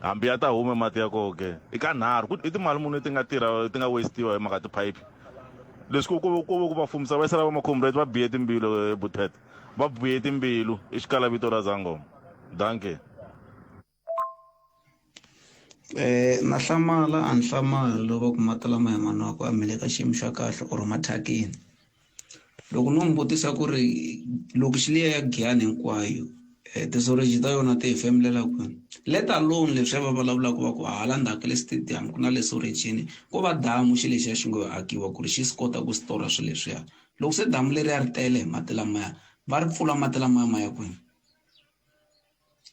hambi ya ta hume mati ya koho ke i ka nharhu ku i timali muni ti nga tirha ti nga waste-iwa hi mhaka tiphayiphi leswi ku ku ku ku va fumisa va yisela va makhomrate va biye timbilu Budpet va biye timbilu i xikala vito ra Zangoma dankie. Na hlamala a ni hlamali loko va ku mati lama hi ma nwaka a ma le ka xiyimo xa kahle or ma thyakini. Loko no n'wi vutisa ku ri lokixi liya ya Giyani hinkwayo tisoriji ta yona ti hefemulela kwini let alone leswiya va vulavulaka va ku hala ndzhaku ka le stadium ku na le sorijini ko va damu xilo lexiya xi ngo akiwa ku ri xi swi kota ku store swilo leswiya. Loko se damu leriya ri tele hi mati lamaya va ri pfula mati lamaya ma ya kwini?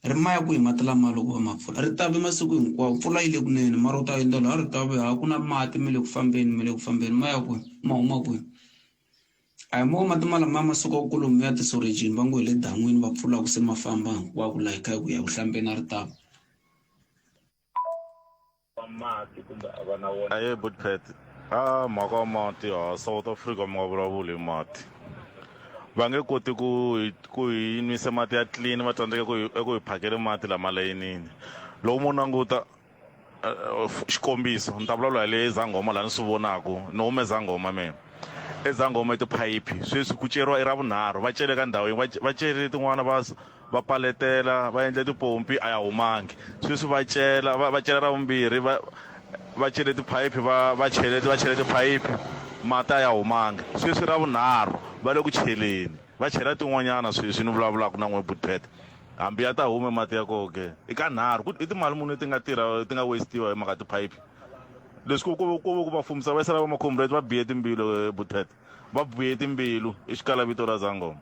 Ri ma ya kwihi mati lamaya loko va ma pfula? Ri ta ve masiku hinkwawo mpfula yi le kunene mara u ta endla laha ri ta ve ha ku na mati mi le ku fambeni mi le ku fambeni ma ya kwihi ma huma kwihi? A hi mo mati malamaya ma sukaka kolomuya tisorejini va ngo hi le dan'wini va pfulaka se ma famba hinkwako laha hi kha hi ku ya ku hlambeni a ri ta va. Mati kumbe a va na wona. Aye Bootpet a mhaka ya mati ha South Africa mi nga vulavuli hi mati va nge koti ku hi ku hi nwisa mati ya clean va tsandzeka ku hi eku hi phakele mati lama layinini loko mo languta xikombiso ni ta vulavula hi le Zangoma laha ni swi vonaku ni hume Zangoma mina eZangoma i tiphayiphi sweswi ku ceriwa i ra vunharhu va cele ka ndhawu yin'we va cele tin'wana va va paletela va endle tipompi a ya humangi sweswi va cela va, va cela ra vumbirhi va va cele tiphayiphi va va chele va chele tiphayiphi mati a ya humangi sweswi ra vunharhu va le ku cheleni va chela tin'wanyana sweswi ni vulavulaka na n'we Budpet hambi ya ta hume mati ya koho ke i ka nharhu ku i timali muni ti nga tirha ti nga wastiwa hi mhaka tiphayiphi leswi ku ku ku ku va fumisa va yisela va makhomrate va biye timbilu Budpet Va buye timbilu i xikala vito ra Zangoma.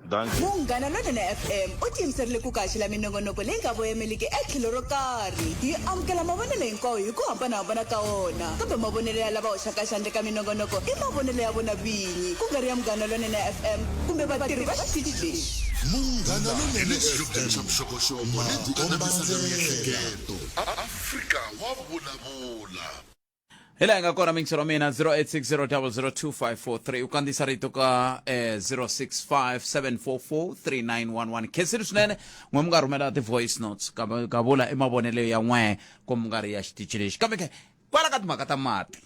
Dankie. Munghana Lonene FM u tiyimiserile ku kaxela minongonoko leyi nga voyameliki etlhelo ro karhi. Yi amukela mavonelo hinkwawo hi ku hambana-hambana ka wona, kambe mavonelo ya lava hoxaka xandla eka minongonoko i mavonelo ya vona vinyi, ku nga ri ya Munghana Lonene FM kumbe vatirhi va xitichi lexi. Munghana Lonene FM, xa vuxokoxoko lebyi anamisaka miehleketo. Afrika wa vulavula. Hi laha hi nga kona mingisero wa mina 0860002543 u kandziyisa rito ka eh, 0657443911 khensile swinene n'we mi nga rhumela ti-voice notes kambe ka vula i mavonelo ya n'we ku mi nga ri ya xitichi lexi kambe ke kwala ka timhaka ta mati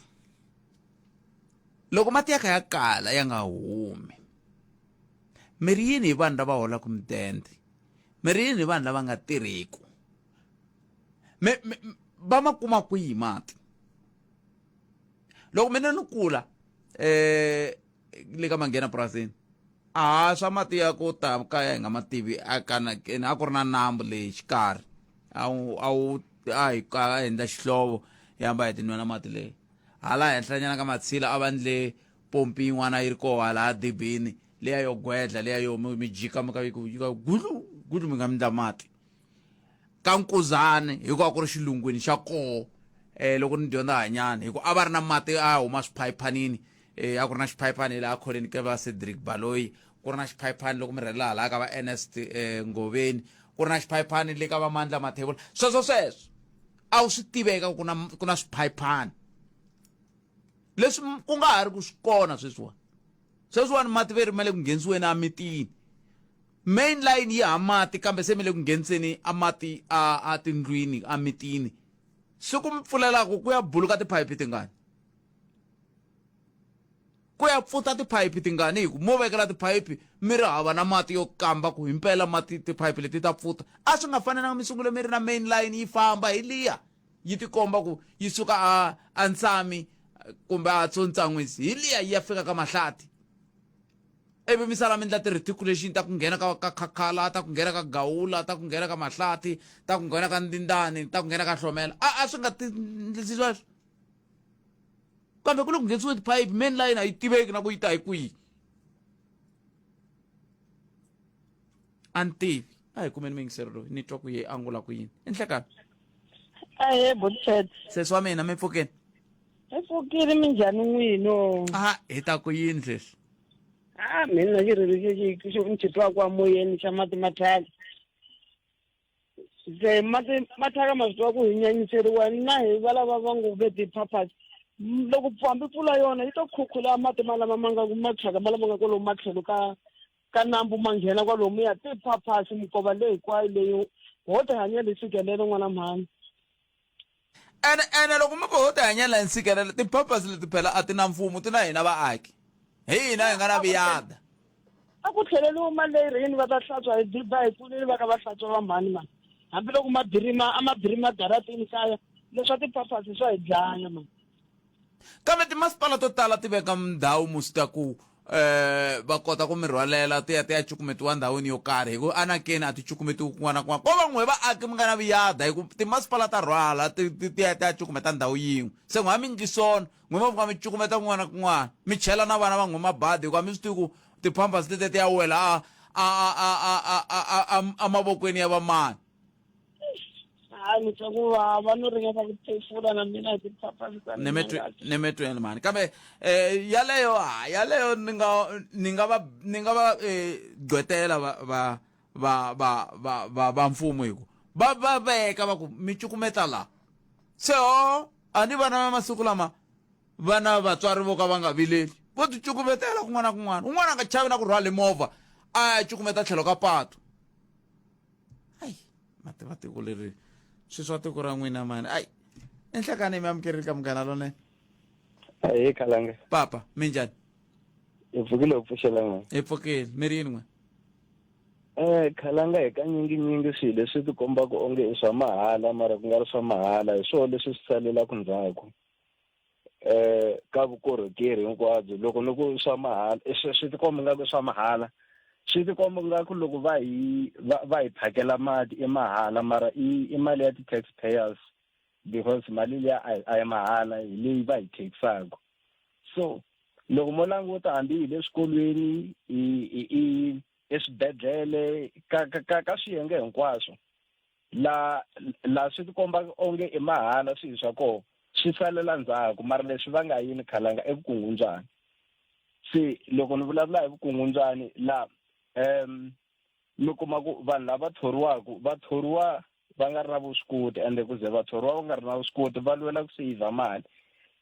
loko mati ya kha ya kala ya nga humi mi ri yini hi vanhu lava holaka mudende mi ri yini hi vanhu lava nga tirhiku me, me, va ma kuma kwihi mati loko mina ni kula eh le ka manghena purasini a swa mati ya ku ta kaya hi nga ma tivi a kana a ku ri na nambu le xikarhi a wu a wu a hi a endla xihlovo hi hamba hi tinwela mati leyi hala henhlanyana ka matshila a va ndle pompi yin'wana yi ri koho hala dibini leya yo gwedla leya yo mi jika mi ka yi ku gudlu gudlu mi nga mi ndla mati ka Nkuzani hikuva a ku ri xilungwini xa koho eh loko ni dyondza hanyana hikuva a va ri na mati a huma swiphayiphanini eh a ku ri na xiphayipani laha kholeni ka va Cedric Baloyi ku ri na xiphayipani loko mi rhelela hala ka va Ernest eh, Ngoveni ku ri na xiphayipani le ka va Mandla Mathebula sweswo sweswo a wu swi tiveka ku na ku na swiphayipani leswi ku nga ha ri ku swi kona sweswiwani sweswiwani mati ve ri ma le ku nghenisiweni emitini Main line yi ha mati kambe se mi le ku ngheniseni a mati a a tindlwini a mitini. Siku mi pfulelaku ku ya buluka tiphayiphi tingani? Ku ya pfuta tiphayiphi tingani hi ku mo vekela tiphayiphi mi ri hava na mati yo kamba ku himpela mati tiphayiphi leti ta pfuta. A swi nga fanelanga mi sungule mi ri na main line yi famba hi liya yi tikomba ku yi suka a a Ntsami kumbe a Tsontsangwisi hi liya yi ya fika ka Mahlathi. Ivi mi sala mi endla ti-reticulation ta ku nghena ka ka Khakhala, ta ku nghena ka Gawula, ta ku nghena ka Mahlathi, ta ku nghena ka Ndindani, ta ku nghena ka Hlomela. A a swi nga ti ndlisi sweswo. Kambe ku le ku nghenisiwe tiphayiphi, main line a yi tiveki na ku yi ta hi kwihi. A ni tivi. A hi kumeni muyingiseri loyi ni twa ku ye angula ku yini. I nhlekani. Ahee, Botset. Sesi wa mina mi pfukeni. Hi pfukile minjhani n'wino? A hi ta ku yini sweswi? A mina xirilo lexi xi ni xi twaka emoyeni xa mati ma thyaka. Se mati ma thyaka ma swi tiva ku hi nyanyiseriwa na hi valava va ngo ve ti-pampers. Loko hambi mpfula yona yi to khukhula mati malama ma nga ma thyaka malama nga kwalomu matlhelo ka ka nambu ma nghena kwalomuya ti-pampers minkova leyi hinkwayo leyi ho ti hanyela hi tshikelelo n'wana mhani. Ene ene loko mi ku ho ti hanyela hi ntshikelelo ti-pampers leti phela a ti na mfumo ti na hina vaaki hi hina hi nga na viyada. A ku tlheleriwi mali leyi rini va ta hlantswa hi diba hi pfunile va ka va hlantswa va mhani mani hambiloko ma birima a ma birima daratini kaya leswa ti-pampers swa hi dlaya mani. Kambe timasipala to tala ti veka ndhawu musi ta ku eh va kota ku mi rhwalela ti ya ti ya cukumetiwa ndhawini yo karhi hi ku anakeni a ti cukumetiwi kun'wana na kun'wana ko va n'we vaaki mi nga na vuyada hi ku timasipala ta rhwala ti ti ti ya ti ya cukumeta ndhawu yin'we se n'we a mi ndli swona n'we ma fika mi cukumeta kun'wana na kun'wana mi chela na vana va n'we mabadi hikuva mi swi tivi ku ti-pampers tete ti ya wela a a a a a a a a a mavokweni ya vamani. Hayi ni twa ku vava no ringeta ku phefula na mina hi ti-pampers ta mina ngati. Nemetweni mani kambe eh yaleyo ha yaleyo ni nga ni nga va ni nga va eh gqwetela va va va va va va va mfumo hi ku va va veka va ku mi cukumeta la se ho a ni vana va masiku lama vana vatswari vo ka va nga vileli vo ti cukumetela kun'wana na kun'wana un'wana a nga chavi na ku rhwala hi movha a ya cukumeta tlhelo ka patu. Ayi ma tiva tiko leri swi swa tiko ra n'wina mani. Ayi enhlekani mi amukerile ka Munghana Lonene. Ahee khalanga. Papa minjhani? Hi pfukile hi pfuxela n'we. Hi pfukile mi ri yini n'we? Eh khalanga hi kanyinginyingi swilo leswi tikombaka onge i swa mahala mara ku nga ri swa mahala hi swona leswi swi salelaka ndzhaku. Eh ka vukorhokeri hinkwabyo loko ni ku swa mahala swi tikomba nga ku swa mahala swi tikomba nga ku loko va hi va hi phakela mati i mahala mara i mali ya ti-tax payers because mali liya a yi mahala hi leyi va hi taxaka. So loko mo languta hambi hi le swikolweni i eswibedhlele ka ka ka swiyenge hinkwaswo la la swi tikomba onge i mahala swilo swa kona swi salela ndzhaku mara leswi va nga yini khalanga i vukungundzwani. Se loko ni vulavula hi vukungundzwani la mi kuma ku vanhu lava thoriwaka va thoriwa va nga ri na vuswikoti ende ku ze va thoriwa va nga ri na vuswikoti va lwela ku seyivha mali.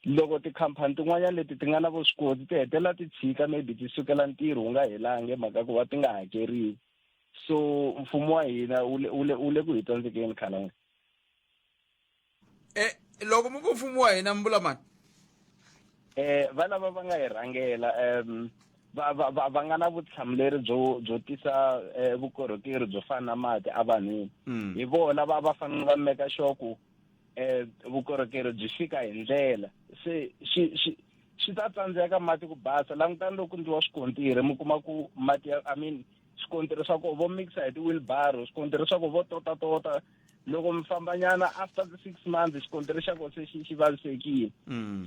Loko tikhampani tin'wanyana leti ti nga na vuswikoti ti hetelela ti tshika maybe ti sukela ntirho wu nga helanga hi mhaka ku va ti nga hakeriwi. So mfumo wa hina wu le wu le wu le ku hi tsandzekeni khalanga. Eh loko mi ku mfumo wa hina mi vula mani? Eh va lava va nga hi rhangela va va va va nga na vutihlamuleri byo byo tisa eh, vukorhokeri byo fana na mati evanhwini. Hi vona va va fanele va meka sure ku eh vukorhokeri byi fika hi ndlela. Se swi swi swi ta tsandzeka mati ku basa. Langutani loko ku ndliwa swikontiri mi kuma ku mati ya I mean swikontiri swa ko vo mixa hi ti-wheelbarrow, swikontiri swa ko vo totatota. Loko mi fambanyana after the 6 months xikontiri xa ko se xi xi vavisekile.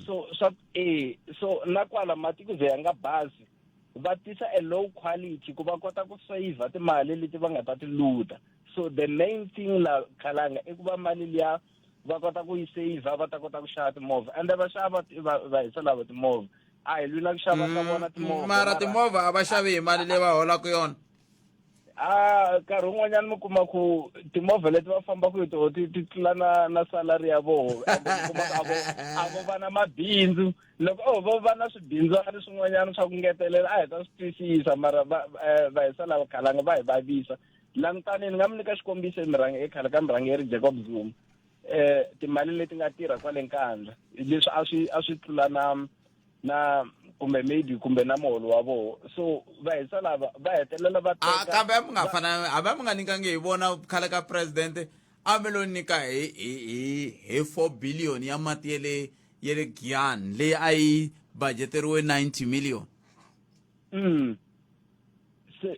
So swa eh so na kwala mati ku ze ya nga basi va tisa a low quality ku va kota ku save timali leti va nga ta ti luta. So the main thing la khalanga i ku va mali liya va kota ku yi save va ta kota ku xava timovha ende va xava va hisa lava timovha a hi lwi na ku xava ka vona timovha mara timovha a va xavi hi mali leyi va holaka yona. A nkarhi wun'wanyana mi kuma ku timovha leti va fambaka hi toho ti ti tlula na na salary ya voho ende mi kuma ku a vo a vo va na mabindzu loko o vo va na swibindzwana swin'wanyana swa ku ngetelela a hi ta swi twisisa mara va va hisa lava khalanga va hi vavisa. Langutani ni nga mi nyika xikombiso emirhange ekhale ka murhangeri Jacob Zuma eh timali leti nga tirha kwale Nkandla leswi a swi a swi tlula na na kumbe maybe kumbe na muholo wa voho so va hisa lava va hetelela va A teka kambe a mi nga fana hambi a mi nga nyikangi hi vona khale ka president a mi lo nyika hi hi hi hi 4 billion ya mati ya le ya le Giyani leyi a yi budgeteriwe 90 million. Se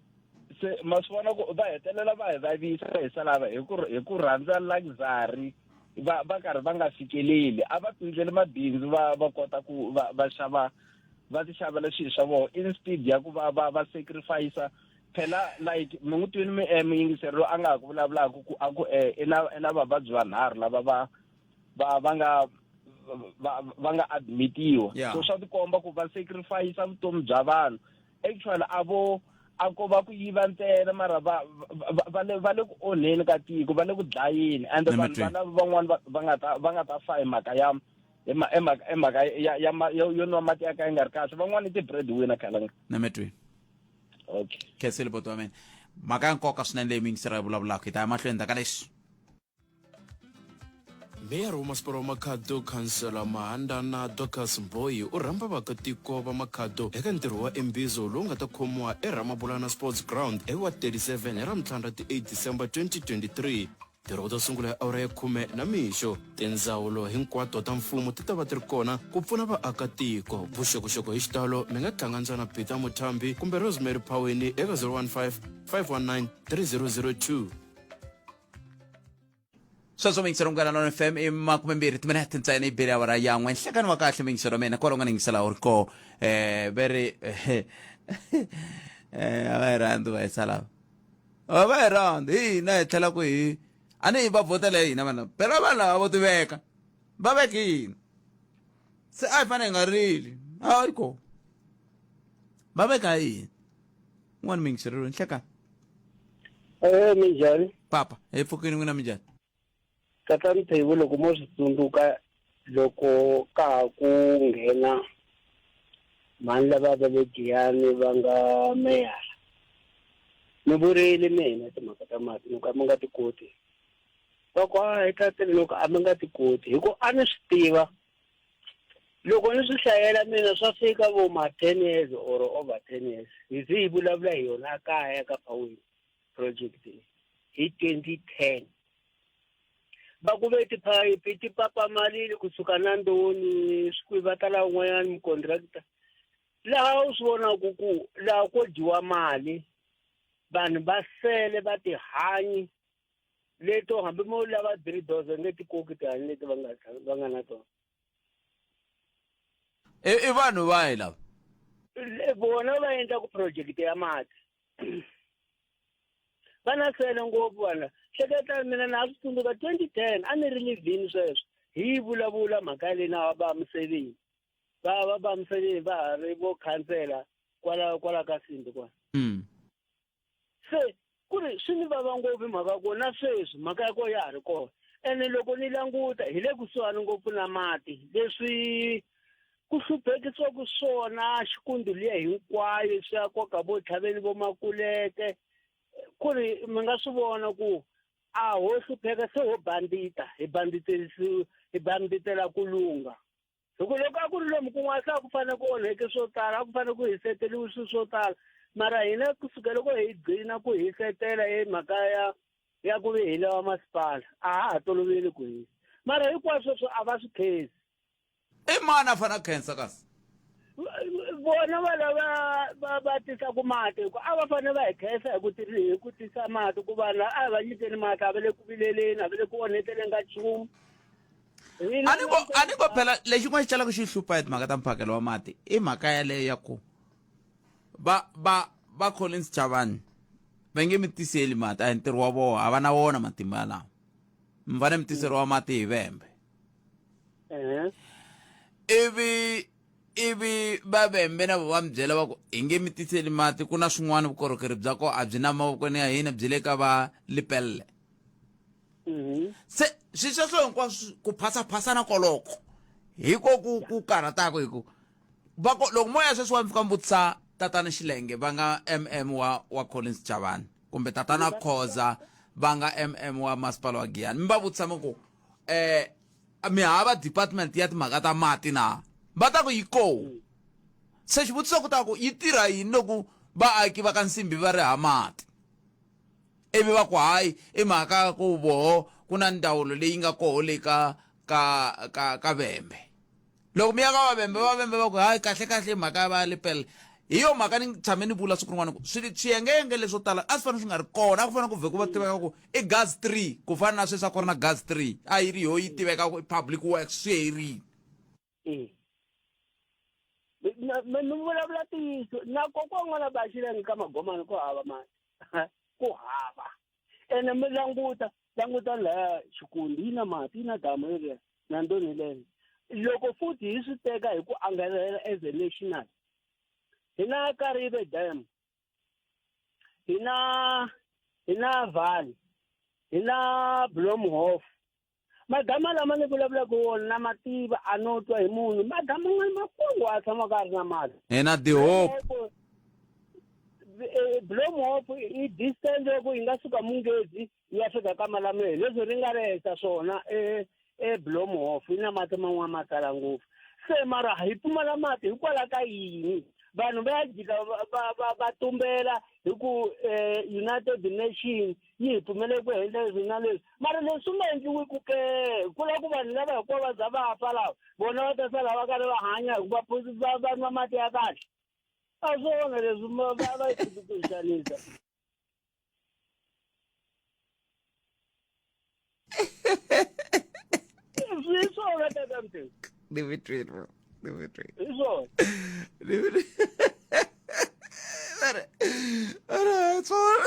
se ma swi vona ku va hetelela va hi vavisa va hisa lava hi ku hi ku rhandza luxury va va karhi va nga fikeleli a va tindleli mabindzu va va kota ku va va xava va ti xavela swilo swa vona instead ya ku va va va sacrifice phela like mi n'wi twini mi muyingiseri loyi a nga ha ku vulavulaka ku a ku i na i na vavabyi vanharhu lava va va va nga va va nga admitiwa. So swa tikomba ku va sacrifice vutomi bya vanhu. Actually a vo a ko va ku yiva ntsena mara va va le va le ku onheni ka tiko va le ku dlayeni and vanhu va lava van'wani va nga ta va nga ta fa hi mhaka ya hi mhaka hi mhaka ya ya yo nwa mati ya ka yi nga ri kahle van'wani i ti-bread winner khalanga. Nametweni. Okay. Khensile buti wa mina. Mhaka ya nkoka swinene leyi muyingiseri a yi vulavulaka hi ta ya mahlweni ndzhaku ka leswi. Meyara wa Masipala wa Makhado Khansela Mahandana Dorcas Mboyi u rhamba vaakatiko va Makhado eka ntirho wa Imbizo lowu nga ta khomiwa eRamabulana Sports Ground eWard 37 hi Ravuntlhanu ra ti 8 December 2023. Ntirho wu ta sungula hi awara ya khume na mixo. Tindzawulo hinkwato ta mfumo ti ta va ti ri kona ku pfuna vaakatiko. Vuxokoxoko hi xitalo mi nga hlanganisa na Peter Muthambi kumbe Rosemary Phaweni eka 015 519 3002. Sweswo muyingiseri Munghana Lonene FM i 20 timinete ntsena yi bile awara ya n'we. Nhlekani wa kahle muyingiseri wa mina kwala u nga ni yingisela u ri koho. Ve ri a va yi rhandzi va hisa lava. A va hi rhandzi hi hina hi tlhela ku hi a ni va vhotela hina vanhu lava. Phela vanhu lava vo tiveka va veke hina. Se a hi fanele hi nga rili. Hayi ko. Va veka hina. Un'wana muyingiseri loyi nhlekani. Minjhani? Papa, hi pfukini n'wina minjhani? Tatana Phewu loko mo swi tsundzuka loko ka ha ku nghena mhani lava va le Giyani va nga meyara ni vurile mina timhaka ta mati ni ku a mi nga ti koti va ku a hi tatile loko a mi nga ti koti hi ku a ni swi tiva loko ni swi hlayela mina swa fika vo ma 10 years or over 10 years hi ze hi vulavula hi yona kaya ka Phaweni project leyi hi 2010 va ku ve tiphayiphi ti papamalile kusuka na ndoni swi va tala un'wanyana mucontractor laha u swi vonaka ku laha ko dyiwa mali vanhu va sele va tihanyi leto hambi mo lava bulldozer nge ti koki tihanyi leti va nga va nga na tona I vanhu vahi lava? Vona va endlaku project ya mati va na sele ngopfu vanhu hleketa mina na swi tsundzuka 2010 a ni ri livhini sweswo hi vulavula mhaka leyi na va Museveni va va va Museveni va ha ri vo khansela kwala kwala ka Simbi kwala se ku ri swi ni vava ngopfu mhaka ko na sweswi mhaka ya kona ya ha ri kona ene loko ni languta hi le kusuhani ngopfu na mati leswi ku hluphekisiwaku swona xikundu liya hinkwayo swi ya koka vo tlhaveni vo makuleke ku ri mi nga swi vona ku a ho hlupheka se ho bandita hi banditerisi hi banditela ku lungha hi ku loko a ku ri lomu kun'wana se a ku fanele ku onheke swo tala a ku fanele ku hiseteriwe swilo swo tala mara hina kusuka loko hi gcina ku hisetela hi mhaka ya ya ku vi hi lava masipala a ha ha toloveli ku hisa mara hinkwaswo sweswo a va swi khensi I mani a fanele a khensa kasi? Vona va lava va va tisaka mati hi ku a va fanele va hi khensa hi ku hi ku tisa mati ku vanhu a hi va nyikeni mati a va le ku vileleni a va le ku onheteleni ka nchumu A ni ko a ni ko phela lexi n'wana xi tlhelaka xi hlupha hi timhaka ta mphakelo wa mati i mhaka yaleyo ya ku va va va Collins Chavani va nge mi tiseli mati a hi ntirho wa vona a va na wona matimba yalawo mi fanele mi tiseriwa mati hi vembe ivi ivi va vembe na vo va mi byela va ku hi nge mi tiseli mati ku na swin'wana vukorhokeri bya kona a byi na mavokweni ya hina byi le ka va Lepelle se swi sweswo hinkwaswo ku phasaphasana koloko hi ko ku ku karhataka hi ku va ko loko moya sweswi wa mi fika mi vutisa tatana Xilenge va nga MM wa wa Collins Chavani kumbe tatana Khoza va nga MM wa masipala wa Giyani mi va vutisa mi ku eh mi hava department ya timhaka ta mati na va ta ku yi koho se xivutiso ku ta ku yi tirha yini loko vaaki va ka Nsimbi va ri ha mati ivi va ku hayi i mhaka ku voho ku na ndzawulo leyi nga koho le ka ka ka ka Vhembe loko mi ya ka vavhembe vavhembe va ku hayi kahle kahle i mhaka ya va Lepelle hi yo mhaka ni tshame ni vula siku rin'wana ku swi swiyengeyenge leswo tala a swi fanele swi nga ri kona a ku fanele ku vhe ku va tiveka ku i gas 3 ku fana na sweswi a ku ri na gas 3 a yi ri yo yi tiveka ku i public works swi herile Mi vulavula ntiyiso na kokwa n'wana ba xilenge ka magomani ku hava mati ku hava ene mi languta languta laha xikundi yi na mati yi na damu leriya na ndoni leyo loko futhi hi swi teka hi ku angarhela as a national hi na Karibe dam hi na hi na Vaal hi na Bloemhof magama lama ni vulavulaka wona na mativa a no twa hi munhu magama man'wana makungu a tshamaka a ri na mati hi na the hope Bloemhof i distance loko yi nga suka Mungezi yi ya fika ka Malamulele leswi ri nga ri henhla swona eBloemhof yi na mati man'wana ma tala ngopfu se mara hi pfumala mati hikwalaho ka yini Vanhu va ya jika va tumbela hi ku United Nation yi hi pfumele ku endla leswi na leswi. Mara leswi swi nga endliwi ku ke, ku lava ku vanhu lava hinkwavo va za va fa lava, vona va ta sala va karhi va hanya hikuva va nwa mati ya kahle. A swona leswi va yi tshiki ku hi xanisa. Hi swona tata Mthembu. Ni mi twile bro. Ni mi twile. Hi swona. Ni mi twile. Mara, mara, swona.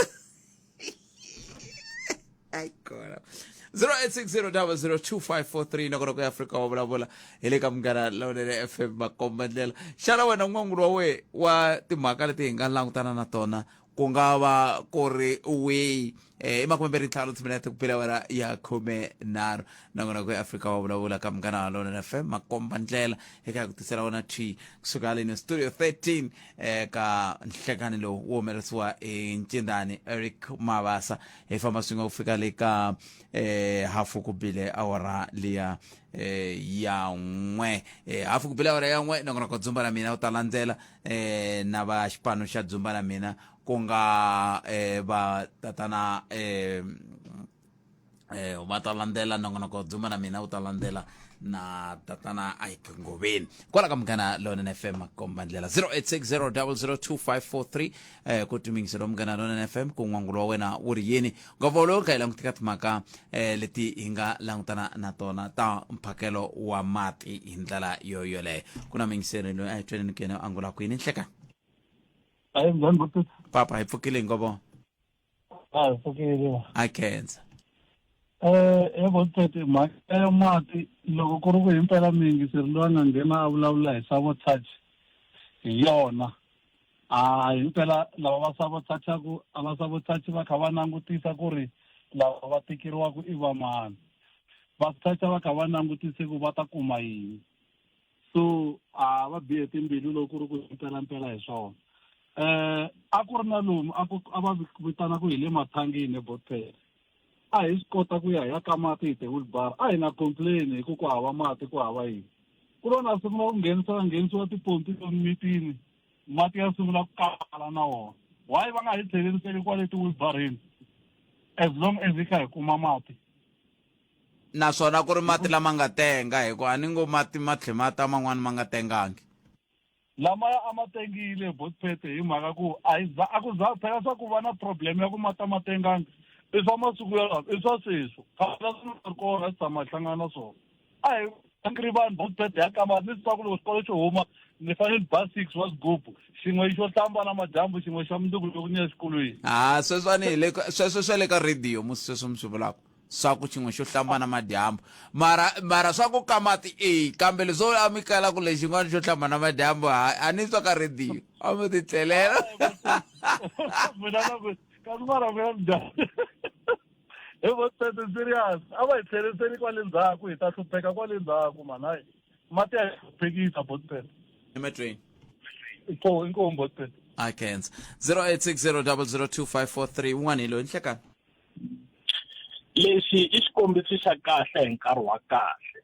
Ai kona. 0860002543 nongonoko ya Afrika wa vulavula hi le ka Munghana Lonene FM makomba ndlela. Xana wena n'wangulo wa we wa timhaka leti hi nga langutana na tona ku nga va ku ri wihi eh, i 25 timinete ku pela wena ya 13 nongonoko ya Afrika wa vulavula ka Munghana Lonene FM makomba ndlela eka ku tisela wona thwi kusuka haleni studio 13 eh, ka nhlekani lowu wu humelerisiwa hi ncindani Eric Mavasa hi famba swin'we ku fika le ka eh, hafu ku bile awara liya eh, ya n'we eh, hafu ku bile awara ya n'we nongonoko dzumba la mina u ta landzela eh, na va xipano xa dzumba la mina ku nga eh, va tatana eh, eh, va ta landzela nongonoko dzumba na mina wu ta landzela na tatana Ike Ngoveni kwala ka Munghana Lonene FM makomba ndlela 0860002543 eh, ku timingiselo Munghana Lonene FM ku n'wangulo wa wena wu ri yini ngopfu lowu kha hi langutika timhaka eh, leti hi nga langutana na tona ta mphakelo wa mati hi ndlela yo yoleyo ku na mingiselo loyi a hi tweneni ku yena angula kwini nhlekani Hayi njhani buti? Papa hi pfukile hinkwavo. A hi pfukile. A khensa. Eh, he buti mhaka ya mati loko ku ri ku himpela muyingiseri loyi a nga nghena a vulavula hi sabotage hi yona a himpela lava va sabotachaku a va sabotachi va kha va langutisa ku ri lava va tikeriwaka i va mani va sabotacha va kha va langutise ku va ta kuma yini so a va bihe timbilu loko ku ri ku mpelampela hi swona eh a ku ri na lomu a ku a va vitana ku hi le mathangini ebotpele a hi swi kota ku ya hi ya ka mati hi ti-wheelbarrow a hi nga complain hi ku ku hava mati ku hava yini ku lo na sungula ku nghenisiwa nghenisiwa tipompi lomu mitini mati ya sungula ku kala na wona why va nga hi tlheleriseli kwale ti-wheelbarrowini as long as hi kha hi kuma mati Naswona ku ri mati lama nga tenga, hikuva a ni ngo mati ma tlhe ma ta man'wana ma nga tengangi. Lamaya a ma tengile Botpete hi mhaka ku a hi za a ku za phela swa ku va na problem ya ku mati a ma tengangi i swa masiku ya lawa i swa sweswi khale a swi nga ri kona a si tshama hi hlangana na swona a hi ri vanhu Botpete ya kamba ni swi tiva ku loko xikolo xi huma ni fanele ni ba six wa swigubu xin'we xo hlamba namadyambu xin'we xa mundzuku loko ni ya exikolweni. Ha sweswo a ni hi le ka sweswo swa le ka radio musi sweswo mi swi vulaka. Swa ku xin'we xo hlamba na madyambu mara mara swa ku ka mati e kambe leswo a mi kala ku lexin'wana xo hlamba na madyambu ha a ni twa ka radio a mi ti tlelela mina na ku kasi mara mina njhani he vo tete serious a va hi tlheriseli kwale ndzhaku hi ta hlupheka kwale ndzhaku mani hayi mati ya hi hluphekisa botpet emetrweni inkomu inkomu botpet a khensa 0860 002543 un'wana hi loyi nhlekani Lexi i xikombiso xa kahle hi nkarhi wa kahle.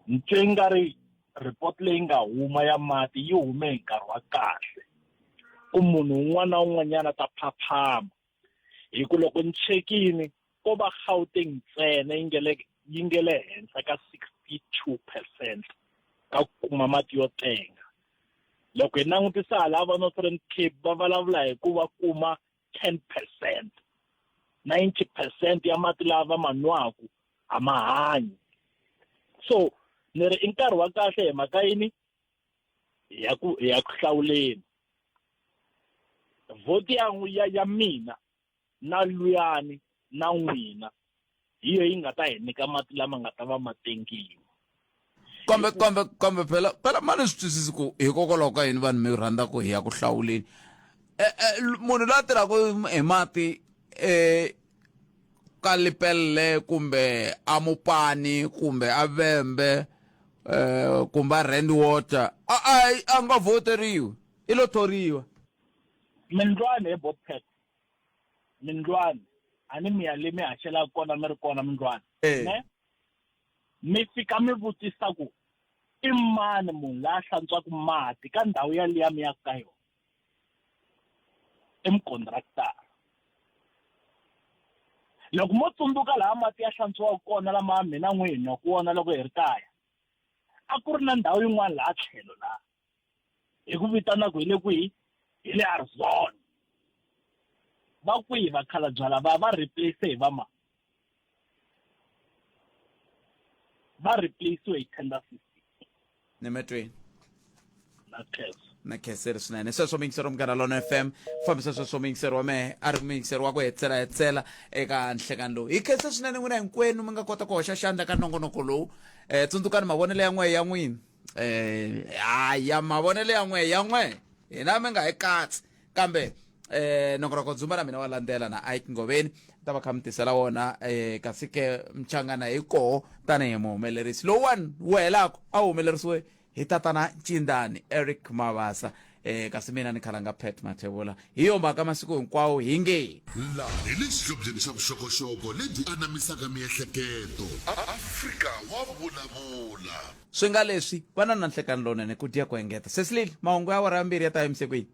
Ni twe i nga ri report leyi nga huma ya mati yi hume hi nkarhi wa kahle ku munhu un'wana na un'wanyana ta phaphama hi ku loko ni chekini ko va Gauteng ntsena yi nge le yi nge le henhla ka 62 percent ka ku kuma mati yo tenga. Loko hi langutisa hala va Northern Cape va vulavula hi ku va kuma 10 percent 90 percent ya mati lawa va ma nwaku a ma hanyi so ni ri i nkarhi wa kahle hi mhaka yini ya ku ya ku hlawuleni vhoti ya ya ya mina na luyani na n'wina hi yo yi nga ta hi nyika mati lama nga ta va ma tengile kambe kambe kambe phela phela mani swi twisisi ku hikokwalaho ka yini vanhu mi rhandza ku hi ya ku hlawuleni e, e, munhu loyi a tirhaka hi mati um ka Lepelle kumbe a Mopani kumbe a Vhembe um kumbe a Rand Water a a a nga voteriwi i lo thoriwa mindlwani he Bobcat mindlwani a ni mi ya le mi haxelaka kona mi ri kona mindlwani Eh. ne mi fika mi vutisa ku I mani munhu la hlantswaka mati ka ndhawu yaliya mi yaka ka yona? I mukontraktara. Loko mo tsundzuka laha mati ya hlantswiwaka kona lama mina n'wi hi nwaka wona loko hi ri kaya, a ku ri na ndhawu yin'wana laha tlhelo laha hi ku vitanaka hi le kwihi? Hi le Arizona. Va kwihi vakhalabya lava va replace hi va mani? Va replace hi tender system. Ni Na khensa. Na khenseri swinene. Sweswo muyingiseri wa Munghana Lonene FM, fambisa sweswo muyingiseri wa mehe a ri muyingiseri wa ku hetsela hetsela eka nhlekani lowu. Hi khense swinene n'wina hinkwenu mi nga kota ku hoxa xandla ka nongonoko lowu. Eh tsundzukani mavonelo ya n'we ya n'wina. Eh ya mavonelo ya n'we ya n'we. Hina mi nga hi katsi kambe eh nongonoko dzumba na mina wa landzela na Ike Ngoveni ta va kha mi tisela wona eh kasi ke mchangana hi koho tanihi muhumelerisi lowuwani wu helaka a wu humelerisiwe hi tatana Ncindani Eric Mabasa eh kasi mina ni khalanga Pat Mathebula hi yo mhaka masiku hinkwawo hi nge La hi le xihlobyeni xa vuxokoxoko lebyi anamisaka miehleketo. Afrika wa vulavula. Swi nga leswi, va na na nhlekani lowunene ku dya ku engeta. Cecilile, mahungu ya awara ya mbirhi ya ta yimise kwihi?